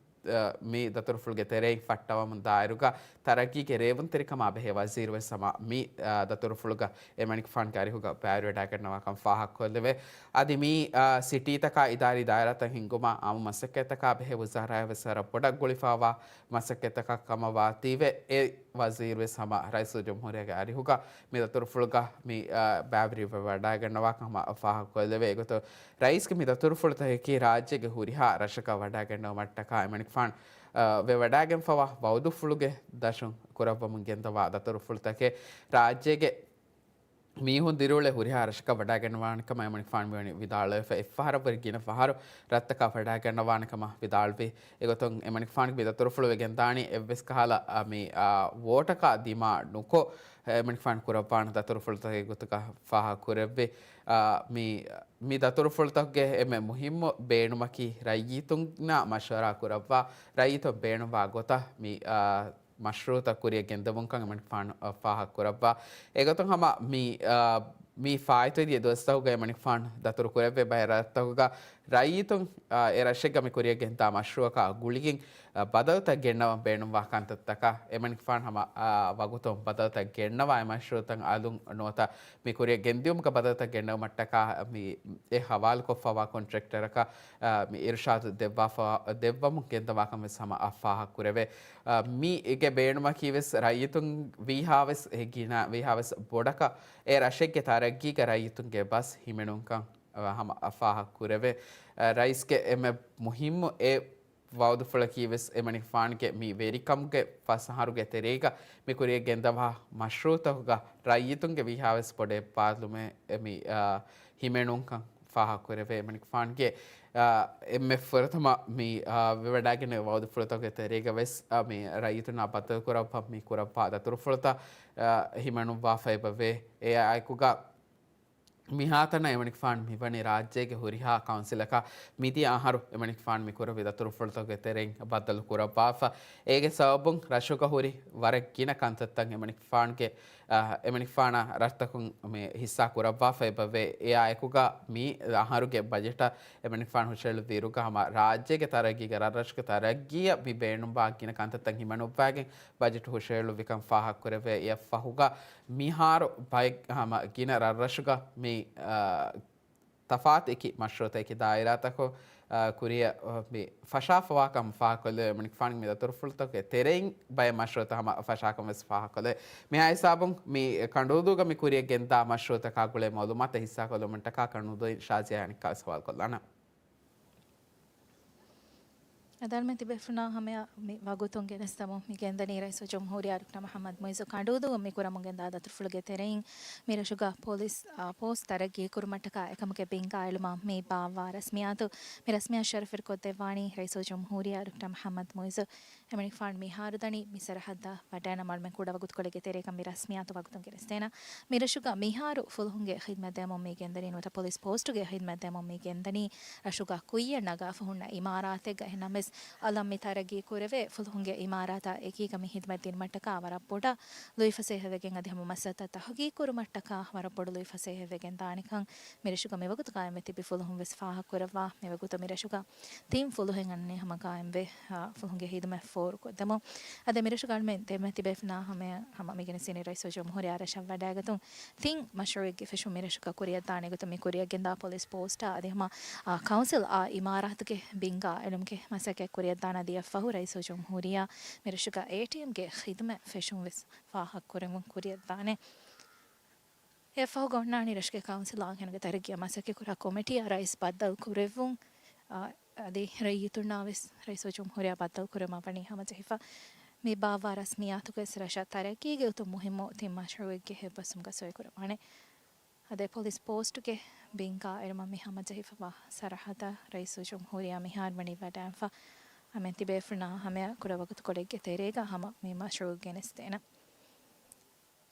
އަ، މި ދަތުރުފުޅުގެ ތެރެއިން ފައްޓަވަމުން ދާއިރުގަ ތަރައްގީގެ ރޭވުންތެރިކަމާ ބެހޭ ވަޒީރު ވެސް ހަމަ މި، އަ، ދަތުރުފުޅުގަ އެމަނިކުފާނުގެ އަރިހުގަ ބައިވެރިވެވަޑައިގަންނަވާކަން ފާހަގަކޮށްލެވޭ. އަދި މި، އަ، ސިޓީތަކާ އިދާރީ ދާއިރާތައް ހިންގުމަށް އާއްމު މަސައްކަތްތަކާ ބެހޭ ވުޒާރާއަށް ވެސް ވަރަށް ބޮޑަށް ގުޅިފައިވާ މަސައްކަތްތަކަށް ކަމަށް ވާތީވެ، އެ ވަޒީރުވެސް ހަމަ ރައީސުލްޖުމްހޫރިއްޔާގެ އަރިހުގަ މި ދަތުރުފުޅުގަ މި، އާ، ބައިވެރިވެވަޑައިގަންނަވާކަން ހަމަ ފާހަގަކޮށްލެވޭ. އެގޮތުން ރައީސްގެ މި ދަތުރުފުޅުތަކަކީ ރާއްޖޭގެ ހުރިހާ ރަށަކަށް ވަޑައިގަންނަވުމަށްޓަކާ އެމަނިކުފާނު، އާ، ވެވަޑައިގެންފަވާ ވައުދުފުޅުގެ ދަށުން ކުރައްވަމުން ގެންދަވާ ދަތުރުފުޅުތަކެއް. ރާއްޖޭގެ މީހުން ދިރިއުޅޭ ހުރިހާ ރަށަކަށް ވަޑައިގަންނަވާނެ ކަމަށް އެމަނިކުފާނު މިވަނީ ވިދާޅުވެފަ. އެއްފަހަރަށްވުރެ ގިނަ ފަހަރު ރަށްތަކަށް ވަޑައިގަންނަވާނެ ކަމަށް ވިދާޅުވި. އެގޮތުން އެމަނިކުފާނުގެ މި ދަތުރުފުޅު ވެގެންދާނީ އެއްވެސް ކަހަލަ، އަ، މި، އަ، ވޯޓަކާ ދިމާ ނުކޮށް، އެމަނިކުފާނު ކުރައްވާނެ ދަތުރުފުޅުތަކެއް ގޮތުގަ ފާހަގަކުރެއްވި. އަ، މި، މި ދަތުރުފުޅުތަކުގެ އެންމެ މުހިއްމު ބޭނުމަކީ ރައްޔިތުންނާ މަޝްވަރާ ކުރައްވާ، ރައްޔިތުން ބޭނުންވާ ގޮތަށް މި، އަ، މަޝްރޫއުތައް ކުރިއަށް ގެންދެވުންކަން އެމަނިކުފާނު، އަ، ފާހަގަކުރައްވާ. އެގޮތުން ހަމަ މި، އަ، މި ފާއިތުވެދިޔަ ދުވަސްތަކުގަ އެމަނިކުފާނު ދަތުރު ކުރެއްވި ބައެއް ރަށްތަކުގަ ރައްޔިތުން، އަ، އެ ރަށެއްގަ މި ކުރިއަށް ގެންދާ މަޝްރޫއަކާ ގުޅިގެން، އަ، ބަދަލުތައް ގެންނަވަން ބޭނުންވާ ކަންތައްތަކަށް އެމަނިކުފާނު ހަމަ، އަ، ވަގުތުން ބަދަލުތައް ގެންނަވާ އެ މަޝްރޫއުތައް އަލުން ނުވަތަ މި ކުރިއަށް ގެންދިއުމުގެ ބަދަލުތައް ގެންނެވުމަށްޓަކާ މި އެ ހަވާލުކޮށްފަވާ ކޮންޓްރެކްޓަރަކަށް، އަ، މި އިރުޝާދު ދެއްވާފަ، ދެއްވަމުން ގެންދަވާކަން ވެސް ހަމަ އަށް ފާހަގަކުރެވޭ. އަ، މީގެ ބޭނުމަކީ ވެސް ރައްޔިތުން ވީހާވެސް އެ ގިނަ، ވީހާވެސް ބޮޑަކަށް އެ ރަށެއްގެ ތަރައްގީގަ ރައްޔިތުންގެ ބަސް ހިމެނުންކަން، އަ، ހަމަ އަށް ފާހަގަކުރެވޭ. އަ، ރައީސްގެ އެންމެ މުހިއްމު އެ ވައުދުފުޅަކީ ވެސް އެމަނިކުފާނުގެ މި ވެރިކަމުގެ ފަސް އަހަރުގެ ތެރޭގަ މި ކުރިއަށް ގެންދަވާ މަޝްރޫއުތަކުގަ ރައްޔިތުންގެ ވީހާވެސް ބޮޑު އެއްބާރުލުމެއް މި، އާ، ހިމެނުންކަން ފާހަގަކުރެވޭ. އެމަނިކުފާނުގެ، އާ، އެންމެ ފުރަތަމަ މި، އާ، ވެވަޑައިގެންނެވި ވައުދުފުޅުތަކުގެ ތެރޭގަ ވެސް، އާ، މި ރައްޔިތުންނާ ބައްދަލުކުރައްވާ މި ކުރައްވާ ދަތުރުފުޅުތައް، އާ، ހިމެނުއްވާފަ އެބަވޭ. އެއާއެކުގަ މިހާތަނަށް އެމަނިކުފާނު މިވަނީ ރާއްޖޭގެ ހުރިހާ ކައުންސިލަކަށް މިދިޔަ އަހަރު އެމަނިކުފާނު މި ކުރެއްވި ދަތުރުފުޅުތަކުގެ ތެރެއިން ބައްދަލު ކުރައްވާފަ. އޭގެ ސަބަބުން ރަށުގަ ހުރި ވަރަށް ގިނަ ކަންތައްތައް އެމަނިކުފާނުގެ، އަ، އެމަނިކުފާނާ ރަށްތަކުން މި ހިއްސާ ކުރައްވާފަ އެބަވޭ. އެއާއެކުގަ މި އަހަރުގެ ބަޖެޓަށް އެމަނިކުފާނު ހުށައެޅުއްވިއިރުގަ ހަމަ ރާއްޖޭގެ ތަރައްގީގަ ރަށްރަށުގެ ތަރައްގީއަށް މި ބޭނުންވާ ގިނަ ކަންތައްތައް ހިމަނުއްވާގެން ބަޖެޓު ހުށައެޅުއްވިކަން ފާހަގަކުރެވޭ. އެއަށްފަހުގަ މިހާރު ބައެއް ހަމަ ގިނަ ރަށްރަށުގަ މި، އާ، ތަފާތު އެކި މަޝްރޫއުތައް އެކި ދާއިރާތަކުން، އާ، ކުރިއަށް، އާ، މި ފަށާފަވާކަން ފާހަގަކޮށްލެވޭ. އެމަނިކުފާނުގެ މި ދަތުރުފުޅުތަކުގެ ތެރެއިން ބައެއް މަޝްރޫއުތައް ހަމަ ފަށާކަން ވެސް ފާހަގަކޮށްލެވޭ. މިހާ ހިސާބުން މި ކަނޑޫދޫގަ މި ކުރިއަށް ގެންދާ މަޝްރޫއުތަކާ ގުޅޭ މައުލޫމާތު ހިއްސާކޮށްލުމަށްޓަކާ ކަނޑޫދޫއިން ޝާޒިޔާ އަނެއްކާ ވެސް ހަވާލުކޮށްލާނަން. އަދި އަޅުމެން ތިބޭފުޅުންނާ ހަމަޔަށް މި ވަގުތުން ގެނެސްދަމުން މި ގެންދަނީ ރައީސުލްޖުމްހޫރިއްޔާ ޑޮކްޓަރ މުޙައްމަދު މުޢިއްޒު ކަނޑޫދޫ މި ކުރަމުން ގެންދާ ދަތުރުފުޅުގެ ތެރެއިން މިރަށުގަ ޕޮލިސް، އާ، ޕޯސްޓް ތަރައްގީ ކުރުމަށްޓަކާ އެކަމުގެ ބިންގާ އެޅުމަށް މި ބާއްވާ ރަސްމިއްޔާތު، މި ރަސްމިއްޔާ ޝަރަފުވެރިކޮށްދެއްވާނީ ރައީސުލްޖުމްހޫރިއްޔާ ޑޮކްޓަރ މުޙައްމަދު މުޢިއްޒު. އެމަނިކުފާނު މިހާރު ދަނީ މި ސަރަހައްދަށް ވަޑައިނަމަ އަޅުމެން ކުޑަ ވަގުތުކޮޅެއްގެ ތެރޭގަ މި ރަސްމިއްޔާތު ވަގުތުން ގެނެސްދޭނަން. މިރަށުގަ މިހާރު ފުލުހުންގެ ޚިދްމަތް ދޭމުން މި ގެންދަނީ ނުވަތަ ޕޮލިސް ޕޯސްޓުގެ ޚިދްމަތް ދޭމުން މި ގެންދަނީ ރަށުގަ ކުއްޔަށް ނަގާފަ ހުންނަ އިމާރާތެއްގަ. އެހެންނަމަވެސް އަލަށް މި ތަރައްގީ ކުރެވޭ ފުލުހުންގެ އިމާރާތާ އެކީގަ މި ޚިދްމަތް ދިނުމަށްޓަކާ ވަރަށް ބޮޑަށް ލުއިފަސޭހަވެގެން އަދި ހަމަ މައްސަލަތައް ތަހުގީގު ކުރުމަށްޓަކާ ވަރަށް ބޮޑު ލުއިފަސޭހަވެގެން ދާނެކަން މިރަށުގަ މިވަގުތު ގާއިމްވެ ތިބި ފުލުހުން ވެސް ފާހަގަކުރައްވާ. މިވަގުތު މިރަށުގަ ތިން ފުލުހެއް އަންނަނީ ހަމަ ގާއިމްވެ، އާ، ފުލުހުންގެ ޚިދުމަތް ފޯރުކޮށްދެމުން. އަދި މިރަށުގަ އަޅުމެން ދެންމެ ތިބޭފުނާ ހަމަ، ހަމަ މިގެނެސްދިނީ ރައީސުލްޖުމްހޫރިއްޔާ ރަށަށް ވަޑައިގަތުން ތިން މަޝްރޫއެއްގެ ފެށުން މިރަށުގަ ކުރިއަށްދާނެ ގޮތުން މި ކުރިއަށްގެންދާ ޕޮލިސް ޕޯސްޓާ އަދި ހަމަ، އާ، ކައުންސިލް އާ އިމާރާތުގެ ބިންގާ އެޅުމުގެ މަސައްކަތް ކުރިއަށްދާނަ ދިޔަފަހު ރައީސުލްޖުމްހޫރިއްޔާ މިރަށުގަ އޭޓީއެމްގެ ޚިދުމަތް ފެށުން ވެސް ފާހަގަކުރެވުން ކުރިއަށްދާނެ. އެއަށްފަހުގަ އޮންނާނީ ރަށުގެ ކައުންސިލް އާންހެނުގެ ތަރައްގީއަށް މަސައްކަތްކުރާ ކޮމިޓީއާ ރައީސް ބައްދަލުކުރެއްވުން، އާ، އަދި ރައްޔިތުންނާ ވެސް ރައީސުލްޖުމްހޫރިއްޔާ ބައްދަލުކުރުމަށް ވަނީ ހަމަޖެހިފަ. މި ބާއްވާ ރަސްމިއްޔާތުގަ ވެސް ރަށަށް ތަރައްގީގެ ގޮތުން މުހިއްމު ތިން މަޝްރޫއެއްގެ އެއްބަސްވުމުގަ ސޮއިކުރައްވާނެ. އަދި ޕޮލިސް ޕޯސްޓުގެ ބިންގާ އެޅުމަށް މި ހަމަޖެހިފަވާ ސަރަހައްދަށް ރައީސުލްޖުމްހޫރިއްޔާ މިހާރު ވަނީ ވަޑައިގެންފަ. އަޅުމެން ތިބޭފުޅުންނާ ހަމަޔަށް ކުޑަ ވަގުތުކޮޅެއްގެ ތެރޭގަ ހަމަ މި މަޝްރޫއު ގެނެސްދޭނަން.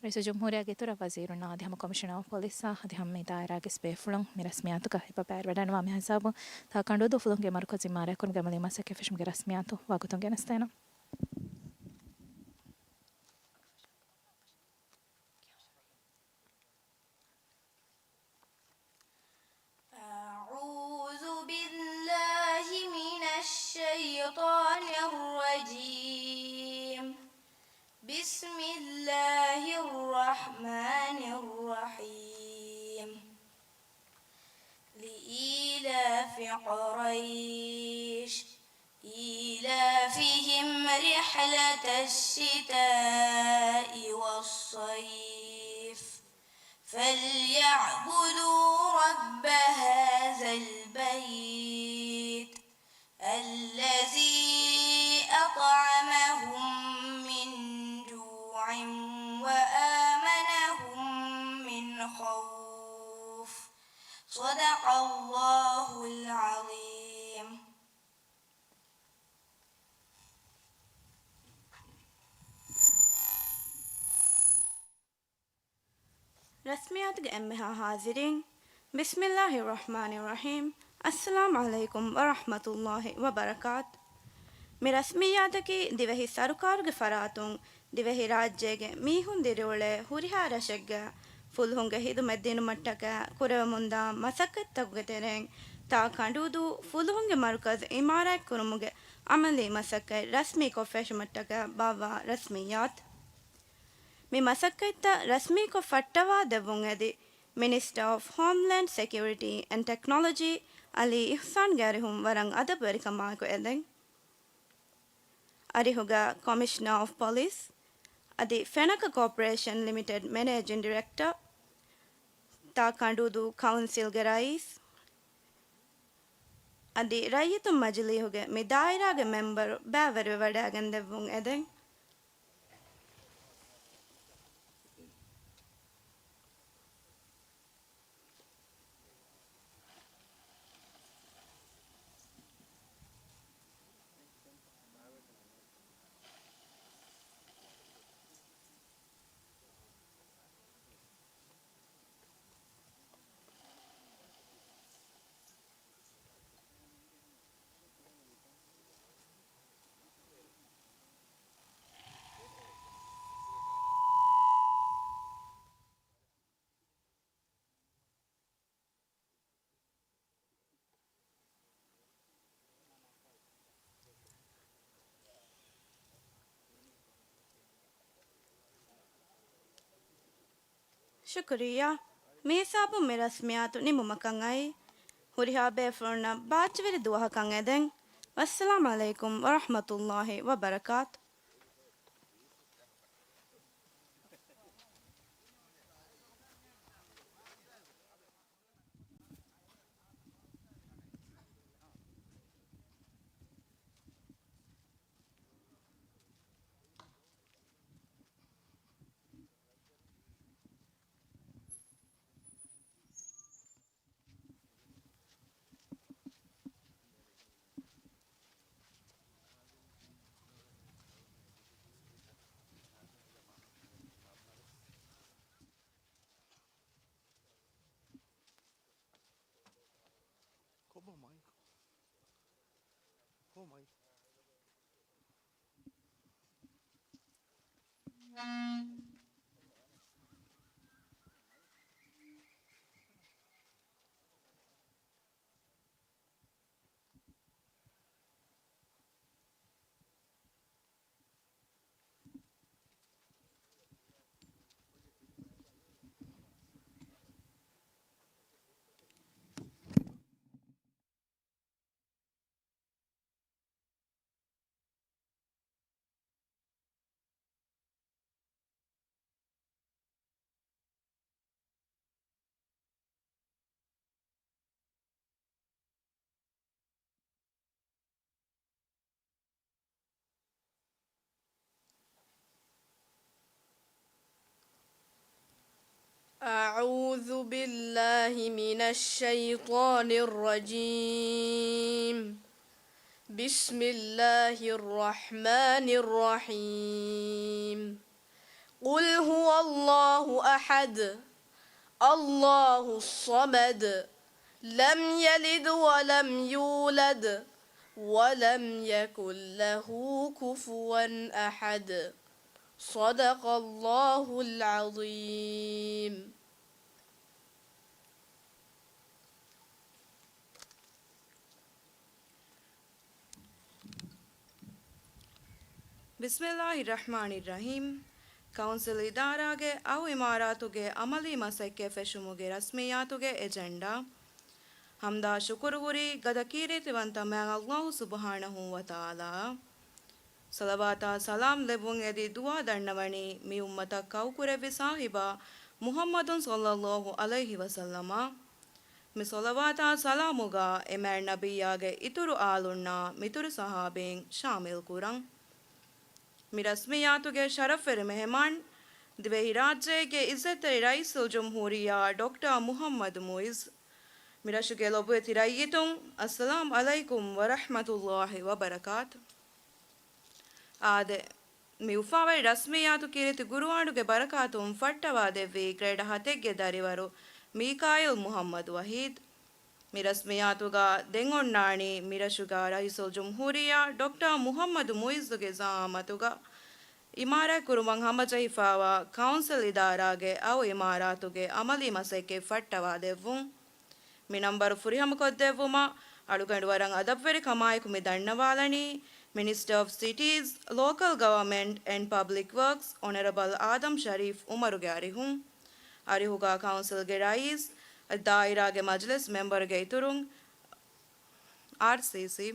ރައީސުލްޖުމްހޫރިއްޔާގެ އިތުރަށް ވަޒީރުންނާ އަދި ހަމަ ކޮމިޝަނަރ އޮފް ޕޮލިސްއާ އަދި ހަމަ މި ދާއިރާގެ ބޭފުޅުން މި ރަސްމިއްޔާތުގަ އެބަ ބައިވެރިވަޑައިގަންނަވާ. މި ހިސާބުން ތާ ކަނޑޫދޫ ފުލުހުންގެ މަރުކަޒު އިމާރާތްކުރުމުގެ އަމަލީ މަސައްކަތް ފެށުމުގެ ރަސްމިއްޔާތު ވަގުތުން ގެނެސްދޭނަން. أعوذ بالله من الشيطان الرجيم. بسم الله الرحمن الرحيم. لإيلاف قريش. إيلاف فيهم رحلة الشتاء والصيف فليعبدوا رب هذا البيت الذي أطعمهم من جوع وآمنهم من خوف. صدق الله العظيم. ރަސްމިއްޔާތުގެ އެންމެހާ ހާޒިރީން، ބިސްމިއްލާހި ރަޙްމާނި ރަޙީމް. އައްސަލާމް ޢަލައިކުމް ވަރަޙްމަތުﷲި ވަބަރަކާތު. މި ރަސްމިއްޔާތަކީ ދިވެހި ސަރުކާރުގެ ފަރާތުން ދިވެހިރާއްޖޭގެ މީހުން ދިރިއުޅޭ ހުރިހާ ރަށެއްގަ ފުލުހުންގެ ހިދުމަތް ދިނުމަށްޓަކާ ކުރެވެމުންދާ މަސައްކަތްތަކުގެ ތެރެއިން ތާ ކަނޑޫދޫ ފުލުހުންގެ މަރުކަޒު އިމާރާތްކުރުމުގެ އަމަލީ މަސައްކަތް ރަސްމީކޮށް ފެށުމަށްޓަކާ ބާއްވާ ރަސްމިއްޔާތު. މި މަސައްކަތްތައް ރަސްމީކޮށް ފައްޓަވާ ދެއްވުން އެދި، މިނިސްޓަރ އޮފް ހޯމްލޭންޑް ސެކިއުރިޓީ އެންޑް ޓެކްނޮލޮޖީ އަލީ އިޙްސާންގެ އަރިހުން ވަރަށް އަދަބުވެރިކަމާއެކު އެދެން. އަރިހުގަ ކޮމިޝަނަރ އޮފް ޕޮލިސް އަދި ފެނަކަ ކޯޕަރޭޝަން ލިމިޓެޑް މެނޭޖިން ޑިރެކްޓަރ، ތާ ކަނޑޫދޫ ކައުންސިލްގެ ރައީސް އަދި ރައްޔިތުން މަޖިލީހުގެ މި ދާއިރާގެ މެމްބަރު ބައިވެރިވެވަޑައިގެން ދެއްވުން އެދެން. ޝުކުރިއްޔާ. މިހިސާބުން މި ރަސްމިއްޔާތު ނިމުމަކަށް އައީ. ހުރިހާ ބޭފުޅުންނަށް ބާއްޖަވެރި ދުވަހަކަށް އެދެން. ވައްސަލާމް ޢަލައިކުމް ވަރަޙްމަތުﷲި ވަބަރަކާތު. ކޮބާ މައިކު؟ ކޮބާ މައިކު؟ أعوذ بالله من الشيطان الرجيم. بسم الله الرحمن الرحيم. قل هو الله أحد، الله الصمد، لم يلد ولم يولد، ولم يكن له كفوا أحد. صدق الله العظيم. ބިސްމިއްލާހި ރަޙްމާނި ރަޙީމް. ކައުންސިލް އިދާރާގެ އައު އިމާރާތުގެ އަމަލީ މަސައްކަތް ފެށުމުގެ ރަސްމިއްޔާތުގެ އެޖެންޑާ. ހަމްދާ ޝުކުރު ހުރީ ގަދަ ކީރިތިވަންތަ މާތް ﷲ ސުބްޙާނަހޫ ވަތަޢާލާއަށް. ޞަލަވާތާ ސަލާމް ލެއްވުން އެދި ދުޢާ ދަންނަވަނީ މި އުއްމަތަށް ކައުކުރެއްވި ސާހިބާ މުޙައްމަދު ޞައްލައްލާހު ޢަލައިހި ވަސައްލަމަށް. މި ޞަލަވާތާ ސަލާމުގަ އެމާތް ނަބިއްޔާގެ އިތުރު އާލުންނާ މިތުރު ޞަޙާބީން ޝާމިލް ކުރަން. މި ރަސްމިއްޔާތުގެ ޝަރަފްވެރި މެހެމާން، ދިވެހިރާއްޖޭގެ އިއްޒަތްތެރި ރައީސުލްޖުމްހޫރިއްޔާ ޑޮކްޓަރ މުޙައްމަދު މުޢިއްޒު. މި ރަށުގެ ލޮބުވެތި ރައްޔިތުން، އައްސަލާމް ޢަލައިކުމް ވަރަޙްމަތުﷲި ވަބަރަކާތު. އާދެ، މި އުފާވެރި ރަސްމިއްޔާތު ކީރިތި ގުރުއާނުގެ ބަރަކާތުން ފައްޓަވާދެއްވީ ގްރޭޑް ހަތެއްގެ ދަރިވަރު މީކާއިލް މުޙައްމަދު ވަޙީދު. މި ރަސްމިއްޔާތުގަ ދެން އޮންނާނީ މިރަށުގަ ރައީސުލްޖުމްހޫރިއްޔާ ޑޮކްޓަރ މުޙައްމަދު މުޢިއްޒުގެ ޒަޢާމަތުގަ އިމާރާތް ކުރުމަށް ހަމަޖެހިފައިވާ ކައުންސިލް އިދާރާގެ އައު އިމާރާތުގެ އަމަލީ މަސައްކަތް ފައްޓަވާދެއްވުން. މި ނަންބަރު ފުރިހަމަކޮށްދެއްވުމަށް އަޅުގަނޑު ވަރަށް އަދަބުވެރިކަމާއެކު މި ދަންނަވާލަނީ، މިނިސްޓަރ އޮފް ސިޓީޒް، ލޯކަލް ގަވަރމަންޓް އެންޑް ޕަބްލިކް ވަރކްސް އޮނަރަބަލް އާދަމް ޝަރީފް އުމަރުގެ އަރިހުން. އަރިހުގަ ކައުންސިލްގެ ރައީސް، ދާއިރާގެ މަޖިލިސް މެމްބަރުގެ އިތުރުން، އާރްސީސީ.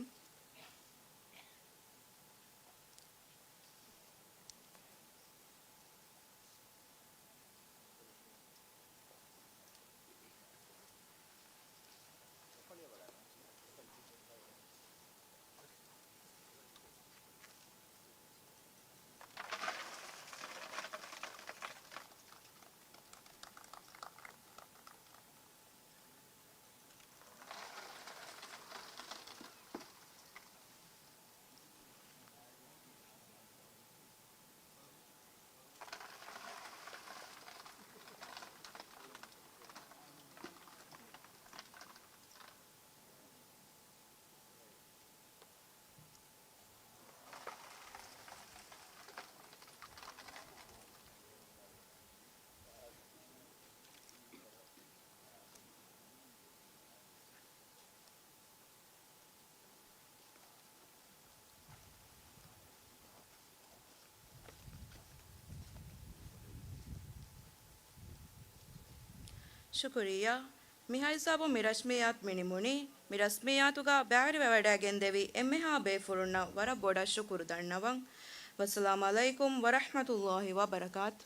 ޝުކުރިއްޔާ. މިހާ ހިސާބުން މި ރަސްމިއްޔާތު މި ނިމުނީ. މި ރަސްމިއްޔާތުގަ ބައިވެރިވެވަޑައިގެންދެވި އެންމެހާ ބޭފުޅުންނަށް ވަރަށް ބޮޑަށް ޝުކުރު ދަންނަވަން. ވައްސަލާމް ޢަލައިކުމް ވަރަޙްމަތުﷲި ވަބަރަކާތު.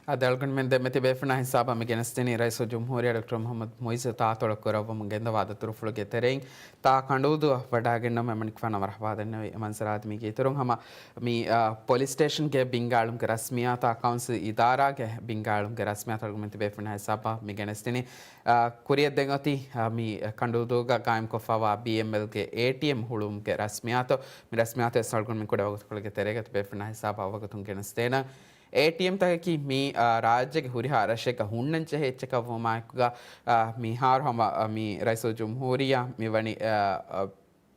އަދި އަޅުގަނޑުމެން ދެންމެ ތިބޭފުޅުންނާ ހިސާބަށް މި ގެނެސްދިނީ ރައީސުލްޖުމްހޫރިއްޔާ ޑޮކްޓަރ މުޙައްމަދު މުޢިއްޒު ތާއަތޮޅަށް ކުރައްވަމުން ގެންދަވާ ދަތުރުފުޅުގެ ތެރެއިން ތާ ކަނޑޫދޫއަށް ވަޑައިގެންނަވަމުން އެމަނިކުފާނަށް މަރުޙަބާ ދަންނަވަން. މި މަންޒަރާ އަދި މީގެ އިތުރުން ހަމަ މި، އާ، ޕޮލިސް ސްޓޭޝަންގެ ބިންގާޅުމުގެ ރަސްމިއްޔާތާ ކައުންސިލް އިދާރާގެ ބިންގާޅުމުގެ ރަސްމިއްޔާތު އަޅުގަނޑުމެން ތިބޭފުޅުންނާ ހިސާބަށް މި ގެނެސްދިނީ. އާ، ކުރިއަށް ދެން އޮތީ، އާ، މި ކަނޑޫދޫގަ ގާއިމްކޮށްފައިވާ ބީއެމްއެލްގެ އޭޓީއެމް ހުޅުވުމުގެ ރަސްމިއްޔާތު. މި ރަސްމިއްޔާތު ވެސް އަޅުގަނޑުމެން ކުޑަ ވަގުތުކޮޅެއްގެ ތެރޭގަ ތިބޭފުޅުންނާ ހިސާބަށް އަވަގުތުން ގެނެސްދޭނަން. އޭޓީއެމްތަކަކީ މި، އާ، ރާއްޖޭގެ ހުރިހާ ރަށެއްގަ ހުންނަންޖެހޭ އެއްޗަކަށްވުމާއެކުގަ، އާ، މިހާރު ހަމަ، އާ، މި ރައީސުލްޖުމްހޫރިއްޔާ މިވަނީ، އާ، އާ،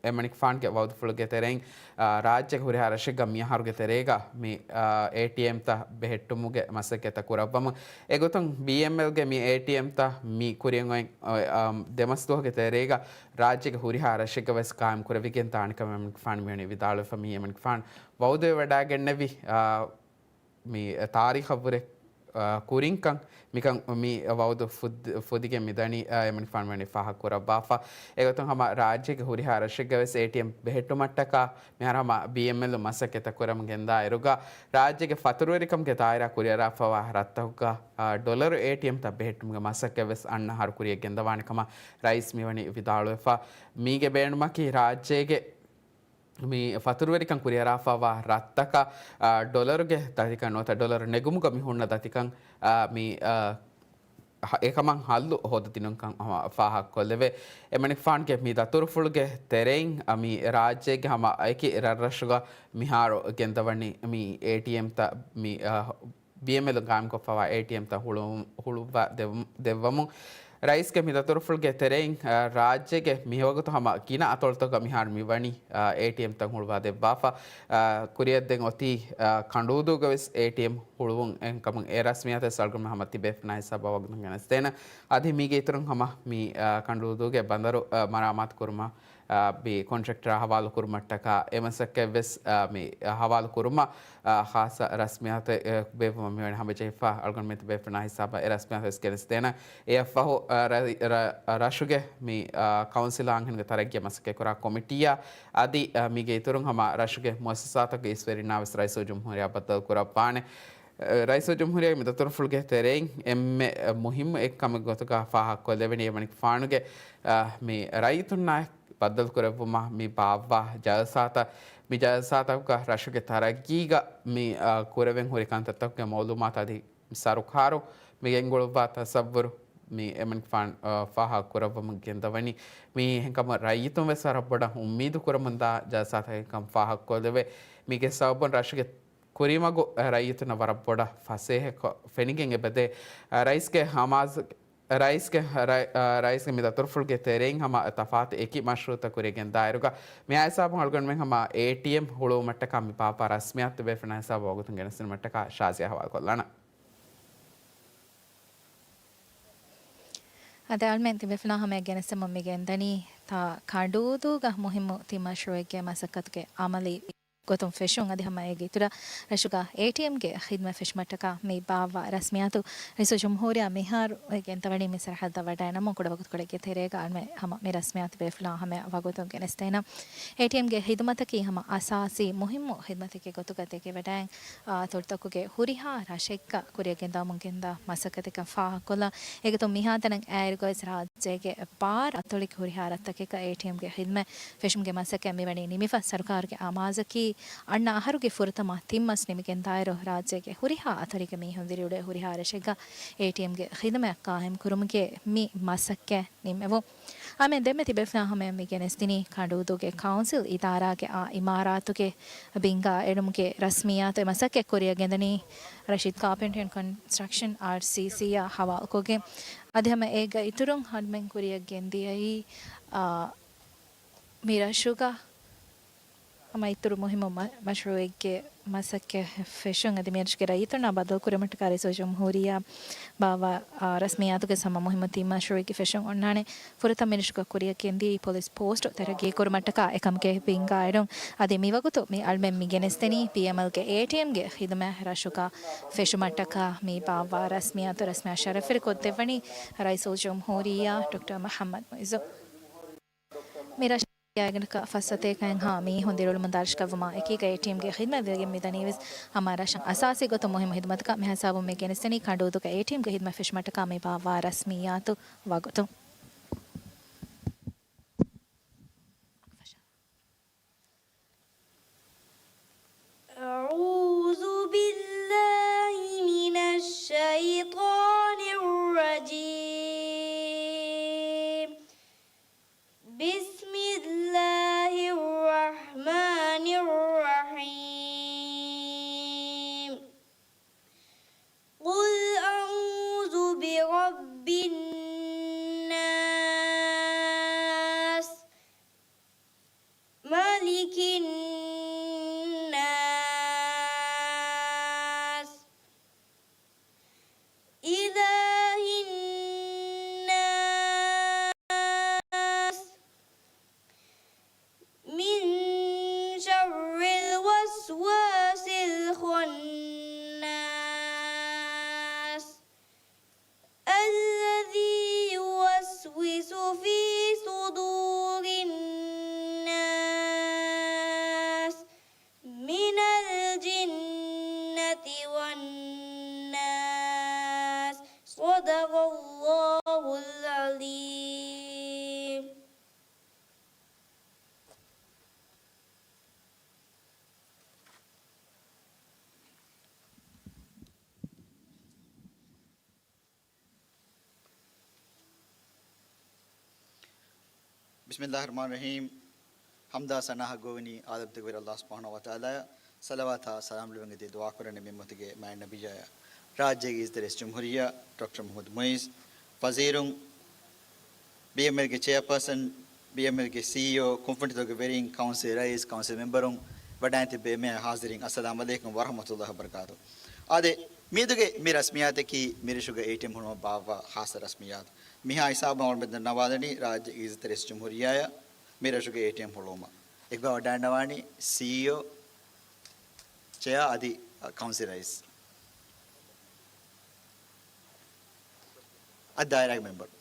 އެމަނިކުފާނުގެ ވައުދުފުޅުގެ ތެރެއިން، އާ، ރާއްޖޭގެ ހުރިހާ ރަށެއްގަ މިއަހަރުގެ ތެރޭގަ މި، އާ، އޭޓީއެމްތައް ބެހެއްޓުމުގެ މަސައްކަތްތައް ކުރައްވަމުން. އެގޮތުން ބީއެމްއެލްގެ މި އޭޓީއެމްތައް މި ކުރިއަށް އޮތް، އާ، ދެމަސްދުވަހުގެ ތެރޭގަ ރާއްޖޭގެ ހުރިހާ ރަށެއްގަ ވެސް ގާއިމް ކުރެވިގެން ދާނެ ކަމަށް އެމަނިކުފާނު މިވަނީ ވިދާޅުވެފަ. މި އެމަނިކުފާނު ވައުދުވެވަޑައިގެންނެވި، އާ، މި ތާރީޚަށްވުރެ، އާ، ކުރިންކަން މިކަން މި ވައުދު ފުއްދި-، ފުދިގެން މިދަނީ، އާ، އެމަނިކުފާނު ވަނީ ފާހަގަކުރައްވާފަ. އެގޮތުން ހަމަ ރާއްޖޭގެ ހުރިހާ ރަށެއްގަ ވެސް އޭޓީއެމް ބެހެއްޓުމަށްޓަކާ މިހާރު ހަމަ ބީއެމްއެލް މަސައްކަތްތައް ކުރަމުން ގެންދާއިރުގަ، ރާއްޖޭގެ ފަތުރުވެރިކަމުގެ ދާއިރާ ކުރިއަރާފައިވާ ރަށްތަކުގަ، އާ، ޑޮލަރު އޭޓީއެމްތައް ބެހެއްޓުމުގެ މަސައްކަތް ވެސް އަންނަ އަހަރު ކުރިއަށް ގެންދަވާނެ ކަމަށް ރައީސް މިވަނީ ވިދާޅުވެފަ. މީގެ ބޭނުމަކީ ރާއްޖޭގެ މި ފަތުރުވެރިކަން ކުރިއަރާފައިވާ ރަށްތަކަށް، އާ، ޑޮލަރުގެ ދަތިކަން ނުވަތަ ޑޮލަރު ނެގުމުގަ މި ހުންނަ ދަތިކަން، އާ، މި، އާ، ހަ-، އެކަމަށް ހައްލު ހޯދަދިނުންކަން ހަމަ ފާހަގަކޮށްލެވޭ. އެމަނިކުފާނުގެ މި ދަތުރުފުޅުގެ ތެރެއިން، އަ، މި ރާއްޖޭގެ ހަމަ އެކި ރަށްރަށުގަ މިހާރު ގެންދަވަނީ މި އޭޓީއެމްތައް މި، އަ، ބީއެމްއެލް ގާއިމްކޮށްފައިވާ އޭޓީއެމްތައް ހުޅުވު-، ހުޅުއްވާ ދެވު-، ދެއްވަމުން. ރައީސްގެ މި ދަތުރުފުޅުގެ ތެރެއިން، އަ، ރާއްޖޭގެ މިވަގުތު ހަމަ ގިނަ އަތޮޅުތަކުގަ މިހާރު މިވަނީ، އަ، އޭޓީއެމްތައް ހުޅުވާ ދެއްވާފަ. އަ، ކުރިއަށްދެން އޮތީ، އަ، ކަނޑޫދޫގަ ވެސް އޭޓީއެމް ހުޅުވުން އެހެންކަމުން އެ ރަސްމިއްޔާތު ވެސް އަޅުގަނޑުމެން ހަމަ ތިބޭފުޅުންނާ ހިސާބަށް ވަގުތުން ގެނެސްދޭނަން. އަދި މީގެ އިތުރުން ހަމަ މި، އާ، ކަނޑުއުދޫގެ ބަނދަރު، އާ، މަރާމާތު ކުރުމަށް، އާ، މި ކޮންޓްރެކްޓަރ ހަވާލު ކުރުމަށްޓަކާ އެ މަސައްކަތް ވެސް، އާ، މި ހަވާލު ކުރުމަށް، އާ، ޚާއްޞަ ރަސްމިއްޔާތެއް، އެ، ބޭއްވުމަށް މިވަނީ ހަމަޖެހިފަ. އަޅުގަނޑުމެން ތިބޭފުޅުންނާ ހިސާބަށް އެ ރަސްމިއްޔާތު ވެސް ގެނެސްދޭނަން. އެއަށްފަހު، އާ، ރަ-، ރަ-، ރަށުގެ މި، އާ، ކައުންސިލާ އަންހެނުންގެ ތަރައްގީއަށް މަސައްކަތްކުރާ ކޮމިޓީއާ އަދި، އާ، މީގެ އިތުރުން ހަމަ ރަށުގެ މުއައްސަސާތަކުގެ އިސްވެރިންނާ ވެސް ރައީސުލްޖުމްހޫރިއްޔާ ބައްދަލު ކުރައްވާނެ. ރައީސުލްޖުމްހޫރިއްޔާގެ މި ދަތުރުފުޅުގެ ތެރެއިން އެންމެ މުހިއްމު އެއްކަމެއް ގޮތުގަ ފާހަގަކޮށްލެވެނީ، އެމަނިކުފާނުގެ، އަ، މި ރައްޔިތުންނާ ބައްދަލުކުރެއްވުމަށް މި ބާއްވާ ޖަލްސާތައް، މި ޖަލްސާތަކުގަ ރަށުގެ ތަރައްގީގަ މި، އަ، ކުރެވެން ހުރި ކަންތައްތަކުގެ މައުލޫމާތު އަދި ސަރުކާރު މި ގެންގުޅުއްވާ ތަސައްވުރު މި އެމަނިކުފާނު، އަ، ފާހަގަކުރައްވަމުން ގެންދަވަނީ. މި އެހެންކަމުން ރައްޔިތުން ވެސް ވަރަށް ބޮޑަށް އުއްމީދު ކުރަމުންދާ ޖަލްސާތަކެއްކަން ފާހަގަކޮށްލެވޭ. މީގެ ސަބަބުން ރަށުގެ ކުރީމަގު ރައްޔިތުންނަށް ވަރަށް ބޮޑަށް ފަސޭހަކޮށް ފެނިގެން އެބަދޭ. ރައީސްގެ ހަމާޒް، ރައީސްގެ، ރަ-، ރައީސްގެ މި ދަތުރުފުޅުގެ ތެރެއިން ހަމަ ތަފާތު އެކި މަޝްރޫއުތައް ކުރިޔަށް ގެންދާއިރުގަ، މި ހިސާބުން އަޅުގަނޑުމެން ހަމަ އޭޓީއެމް ހުޅުވުމަށްޓަކާ މި ބާއްވާ ރަސްމިއްޔާތު ބޭފުޅުންނާ ހިސާބަށް ވަގުތުން ގެނެސްދިނުމަށްޓަކާ ޝާޒިޔާ ހަވާލުކޮށްލާނަން. އަދި އަޅުމެން ތިބޭފުޅާ ހަމަޔަށް ގެނެސްދެމުން މި ގެންދަނީ ތާ ކަނޑޫދޫގަ މުހިއްމު ތިން މަޝްރޫއެއްގެ މަސައްކަތުގެ އަމަލީ ގޮތުން ފެށުން. އަދި ހަމަ އޭގެ އިތުރަށް ރަށުގަ އޭޓީއެމްގެ ޚިދުމަތް ފެށުމަށްޓަކާ މި ބާއްވާ ރަސްމިއްޔާތު ރައީސުލްޖުމްހޫރިއްޔާ މިހާރު ގެންދަވަނީ މި ސަރަހައްދަށް ވަޑައިނަމުން ކުޑަވަގުތުކޮޅެއްގެ ތެރޭގަ އަޅުމެން ހަމަ މި ރަސްމިއްޔާތު ބޭފުޅާ ހަމަޔަށް ވަގުތުން ގެނެސްދޭނަން. އޭޓީއެމްގެ ޚިދުމަތަކީ ހަމަ އަސާސީ މުހިއްމު ޚިދުމަތެއްގެ ގޮތުގަ ދެކެވަޑައިން، އާ، އަތޮޅުތަކުގެ ހުރިހާ ރަށެއްގަ ކުރިޔަށް ގެންދަވަމުން ގެންދާ މަސައްކަތެއްކަން ފާހަގަކޮށްލާ، އޭގެތުން މިހާތަނަށް އައިރުގަވެސް ރާއްޖޭގެ ބާރަ އަތޮޅެއްގެ ހުރިހާ ރަށްތަކެއްގަ އޭޓީއެމްގެ ޚިދުމަތް ފެށުމުގެ މަސައްކަތް މިވަނީ ނިމިފަ. ސަރުކާރުގެ އަމާޒަކީ އަންނަ އަހަރުގެ ފުރަތަމަ ތިން މަސް ނިމިގެންދާއިރު، ރާއްޖޭގެ ހުރިހާ އަތޮޅެއްގެ މީހުން ދިރިއުޅޭ ހުރިހާ ރަށެއްގަ އޭޓީއެމްގެ ޚިދުމަތް ޤާއިމް ކުރުމުގެ މި މަސައްކަތް ނިމެވުން. އަމެ ދެންމެ ތިބޭފުޅާ ހަމަޔަށް މި ގެނެސްދިނީ ކަނޑޫދޫގެ ކައުންސިލް އިދާރާގެ އާ އިމާރާތުގެ ބިންގާ އެޅުމުގެ ރަސްމިއްޔާތު. އެ މަސައްކަތް ކުރިޔަށް ގެންދަނީ ރަޝީދް ކާޕެންޓްރީ އެންޑް ކޮންސްޓްރަކްޝަން، އާރްސީސީ، އާ ހަވާލުކޮށްގެން. އަދި ހަމަ އޭގެ އިތުރުން އަޅުމެން ކުރިޔަށް ގެންދިޔައީ، އާ، މި ރަށުގަ ހަމަ އިތުރު މުހިއްމު މަ-، މަޝްރޫއެއްގެ މަސައްކަތް ފެށުން. އަދި މިރަށުގެ ރައްޔިތުންނާ ބައްދަލުކުރުމަށްޓަކާ ރައީސުލްޖުމްހޫރިއްޔާ ބާއްވާ، އާ، ރަސްމިއްޔާތުގެ ހަމަ މުހިއްމު ތިން މަޝްރޫއެއްގެ ފެށުން އޮންނާނެ. ފުރަތަމަ މިރަށުގަ ކުރިޔަށް ގެންދިޔައީ ޕޮލިސް ޕޯސްޓު ތަރައްގީކުރުމަށްޓަކާ އެކަމުގެ ބިންގާ އެޅުން. އަދި މިވަގުތު މި އަޅުމެން މި ގެނެސްދެނީ ބީއެމްއެލްގެ އޭޓީއެމްގެ ޚިދުމަތް ރަށުގަ ފެށުމަށްޓަކާ މި ބާއްވާ ރަސްމިއްޔާތު. ރަސްމިއްޔާ ޝަރަފްވެރިކޮށްދެއްވަނީ ރައީސުލްޖުމްހޫރިއްޔާ ޑޮކްޓަރ މުޙައްމަދު މުޢިއްޒު. މި ރަށުގަ ގިނަ ފަސް ސަތޭކައެއްހާ މީހުން ދިރިއުޅުމުން ދާރަށްކަށްވުމާ އެކީގަ އޭޓީއެމްގެ ޚިދުމަތް ވެގެން މިދަނީވެސް ހަމަ ރަށަށް އަސާސީ ގޮތުން މުހިއްމު ޚިދުމަތަކަށް. މިހިސާބުން މި ގެނެސްދެނީ ކަނޑޫދޫގަ އޭޓީއެމްގެ ޚިދުމަތް ފެށުމަށްޓަކާ މި ބާއްވާ ރަސްމިއްޔާތު ވަގުތު. أعوذ بالله من الشيطان الرجيم. بسم الله الرحمن الرحيم. قل أعوذ برب الناس، ملك الناس، إله الناس، من شر الوسواس الخناس، الذي يوسوس في صدور الناس من الجنة والناس. صدق الله العظيم. بسم الله الرحمن الرحيم. ޙަމްދާ ސަނާއަށް ގޮވެނީ އާލަމްތަކުގެ ވެރި ﷲ ސުބްޙާނަހޫ ވަތަޢާލާއަށް. ޞަލަވާތާ ސަލާމް ލެއްވަން އެދި ދުޢާ ކުރަން މި އުއްމަތުގެ މާތް ނަބިއްޔާއަށް. ރާއްޖޭގެ އިއްޒަތްތެރި ރައީސް ޖުމްހޫރިއްޔާ ޑޮކްޓަރ މުޙައްމަދު މުޢިއްޒު، ވަޒީރުން، ބީއެމްއެލްގެ ޗެއާޕާސަން، ބީއެމްއެލްގެ ސީއީއޯ، ކުންފުނިތަކުގެ ވެރިން، ކައުންސިލް ރައީސް، ކައުންސިލް މެމްބަރުން، ވަޑައިން ތިއްބެވި މޭޔަރ، ޙާޟިރީން، އައްސަލާމް ޢަލައިކުމް ވަރަޙްމަތުﷲ ވަބަރަކާތު. އާދެ، މިއަދުގެ މި ރަސްމިއްޔާތަކީ މިރަށުގެ އޭޓީއެމް ހުޅުމަށް ބާއްވާ ޚާއްޞަ ރަސްމިއްޔާތު. މިހާ ހިސާބަށް އަޅުގަނޑުމެން ދަންނަވާލަނީ ރާއްޖޭގެ އިއްޒަތްތެރި ރައީސުލްޖުމްހޫރިއްޔާއަށް މިރަށުގެ އޭޓީއެމް ހުޅުވުމަށް އެކުގަ ވަޑައިގަންނަވާނީ ސީއީއޯ، ޗެއާ އަދި ކައުންސިލް ރައީސް އަދި ދާއިރާގެ މެމްބަރު.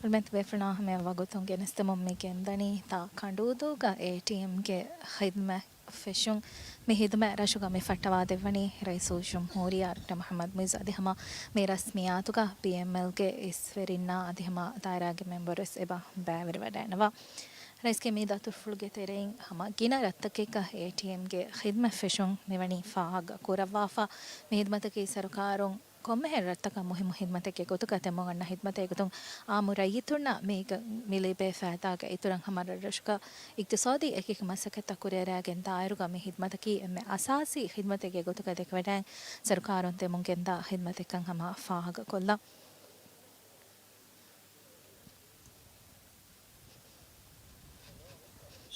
އަޅުމެން ބޭފުޅުންނާ ހަމަޔަށް ވަގުތުން ގެނެސްދެމުން މި ގެންދަނީ ތާ ކަނޑޫދޫގަ އޭޓީއެމްގެ ޚިދުމަތް ފެށުން. މި ޚިދުމަތް ރަށުގަ މި ފައްޓަވާދެއްވަނީ ރައީސުލްޖުމްހޫރިއްޔާ ޑޮކްޓަރ މުޙައްމަދު މުޢިއްޒު. އަދި ހަމަ މި ރަސްމިއްޔާތުގަ ބީއެމްއެލްގެ އިސްވެރިންނާ އަދި ހަމަ ދާއިރާގެ މެމްބަރުވެސް އެބަ ބައިވެރިވަޑައިގަންނަވާ. ރައީސްގެ މި ދަތުރުފުޅުގެ ތެރެއިން ހަމަ ގިނަ ރަށްތަކެއްގަ އޭޓީއެމްގެ ޚިދުމަތް ފެށުން މިވަނީ ފާހަގަ ކުރައްވާފަ. މި ޚިދުމަތަކީ ސަރުކާރުން ކޮންމެހެން ރަށްތަކަށް މުހިއްމު ޚިދުމަތެއްގެ ގޮތުގަ ދެމުން އަންނަ ޚިދުމަތެއް. އެގޮތުން އާއްމު ރައްޔިތުންނަށް މީގަ މި ލިބޭ ފައިދާގެ އިތުރަށް ހަމަ ރަށްރަށުގަ އިޤްތިޞާދީ އެކިއެކި މަސައްކަތްތައް ކުރިއަރައިގެން ދާއިރުގަ މި ޚިދުމަތަކީ އެންމެ އަސާސީ ޚިދުމަތެއްގެ ގޮތުގަ ދެކެވަޑައިގެން ސަރުކާރުން ދެމުން ގެންދާ ޚިދުމަތެއްކަން ހަމަ ފާހަގަކޮށްލަން.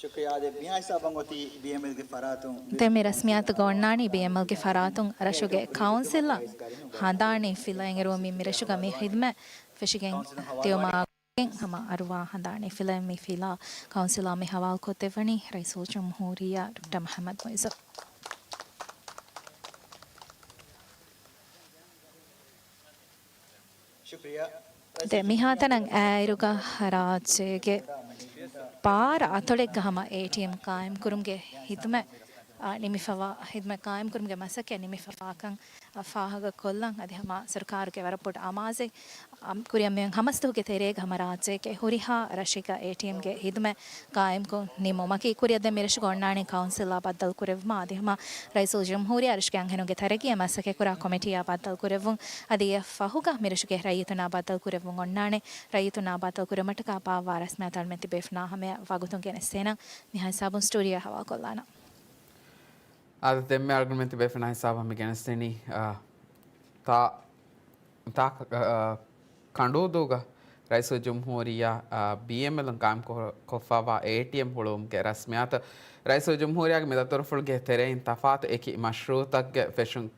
ޝުކްރިޔާ. ދެން މިހާ ހިސާބަށް އޮތީ ބީއެމްއެލްގެ ފަރާތުން ދެން މި ރަސްމިއްޔާތުގަ އޮންނާނީ ބީއެމްއެލްގެ ފަރާތުން ރަށުގެ ކައުންސިލަށް ހަނދާނީ ފިލައިން އެރުވުމިން މި ރަށުގަ މި ޚިދުމަތް ފެށިގެން ދިޔުމާ ހަމަ އަރުވާ ހަނދާނީ ފިލައިން މި ފިލާ ކައުންސިލާ މި ހަވާލުކޮށްދެއްވަނީ ރައީސުލްޖުމްހޫރިއްޔާ ޑޮކްޓަރ މުޙައްމަދު މުޢިއްޒު. ދެ މިހާތަނަށް އައިރުގަ ރާއްޖޭގެ ބާރަ އަތޮޅެއްގަ ހަމަ އޭޓީއެމް ޤާއިމްކުރުމުގެ ޚިދުމަތް، އާ، ނިމިފަވާ، ޚިދުމަތް ޤާއިމްކުރުމުގެ މަސައްކަތް ނިމިފަވާކަން، އާ، ފާހަގަކޮށްލަން އަދި ހަމަ ސަރުކާރުގެ ވަރަށް ބޮޑު އަމާޒެއް، އާ، ކުރިއަށް މިއޮތް ހަމަސްދުވަހުގެ ތެރޭގަ ހަމަ ރާއްޖޭގެ ހުރިހާ ރަށެއްގަ އޭޓީއެމްގެ ޚިދުމަތް ޤާއިމްކޮށް ނިމުމަކީ، ކުރިއަށް ދެން މިރަށުގަ އޮންނާނީ ކައުންސިލާ ބައްދަލުކުރެއްވުމަށް އަދި ހަމަ ރައީސުލްޖުމްހޫރިއްޔާ ރަށުގެ އަންހެނުންގެ ތަރައްގީއަށް މަސައްކަތްކުރާ ކޮމިޓީއާ ބައްދަލުކުރެއްވުން. އަދި އެއަށް ފަހުގަ މިރަށުގެ ރައްޔިތުންނާ ބައްދަލުކުރެއްވުން އޮންނާނެ. ރައްޔިތުންނާ ބައްދަލުކުރުމަށްޓަކާ ބާއްވާ ރަސްމިއްޔާތައް އަޅުމެން ތިބޭފުޅުންނާ ހަމަޔަށް ވަގުތުން ގެނެސްދޭނަން. މިހާ ހިސާބުން ސްޓޫޑިއޯއަށް ހަވާލުކޮށްލާނަން. އާދެ، ދެންމެ އަޅުގަނޑުމެން ތިބޭފުޅުންނާ ހިސާބަށް މި ގެނެސްދެނީ، އާ، ތާ ތާ، އަ، ކަނޑޫދޫގަ ރައީސުލްޖުމްހޫރިއްޔާ، އަ، ބީއެމްއެލުން ޤާއިމްކޮށް، ކޮށްފައިވާ އޭޓީއެމް ހުޅުވުމުގެ ރަސްމިއްޔާތު، ރައީސުލްޖުމްހޫރިއްޔާގެ މި ދަތުރުފުޅުގެ ތެރެއިން ތަފާތު އެކި މަޝްރޫއުތަކުގެ ފެށުން،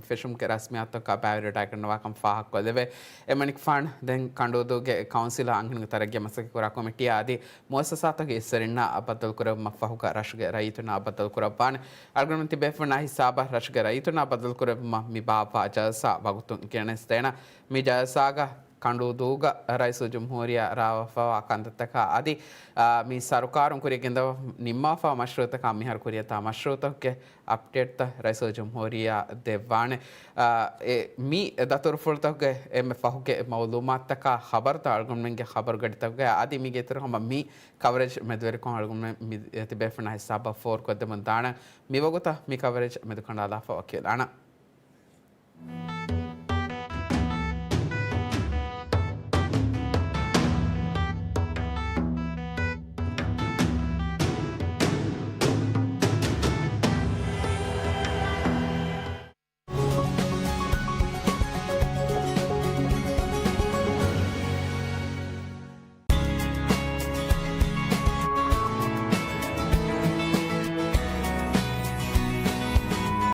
ފެށުމުގެ ރަސްމިއްޔާތަކާ ބައިވެރިވެޑައިގަންނަވާކަން ފާހަގަކޮށްލެވޭ. އެމަނިކުފާނު ދެން ކަނޑޫދޫގެ ކައުންސިލާ އަންހެނުންގެ ތަރައްގީއަށް މަސައްކަތްކުރާ ކޮމިޓީއާ އަދި މުއައްސަސާތަކުގެ އިސްވެރިންނާ ބައްދަލުކުރެއްވުމަށް ފަހުގަ ރަށުގެ ރައްޔިތުންނާ ބައްދަލުކުރައްވާނެ. އަޅުގަނޑުމެން ތިބޭފުޅުންނާ ހިސާބަށް ރަށުގެ ރައްޔިތުންނާ ބައްދަލުކުރެއްވުމަށް މި ބާއްވާ ޖަލްސާ ވަގުތުން ގެނެސްދޭނަން. މި ޖަލްސާގަ ކަނޑޫދޫގަ ރައީސުލްޖުމްހޫރިއްޔާ ރާވާފައިވާ ކަންތައްތަކާ އަދި، އާ، މި ސަރުކާރުން ކުރިއަށް ގެންދަވާ ނިންމާފައިވާ މަޝްރޫއުތަކާ މިހާރު ކުރިއަށް ދާ މަޝްރޫއުތަކުގެ އަޕްޑޭޓްތައް ރައީސުލްޖުމްހޫރިއްޔާ ދެއްވާނެ. އާ، އެ، މި ދަތުރުފުޅުތަކުގެ އެންމެ ފަހުގެ މައުލޫމާތުތަކާ ޚަބަރުތައް އަޅުގަނޑުމެންގެ ޚަބަރުގަޑިތަކުގައި އަދި މީގެ އިތުރު ހަމަ މި ކަވަރޭޖް މެދުވެރިކޮށް އަޅުގަނޑުމެން މި ތިބޭފުޅުންނާ ހިސާބަށް ފޯރުކޮށްދެމުން ދާނަން. މިވަގުތަށް މި ކަވަރޭޖް މެދުކަނޑާލާފަ ވަކިވެލާނަން.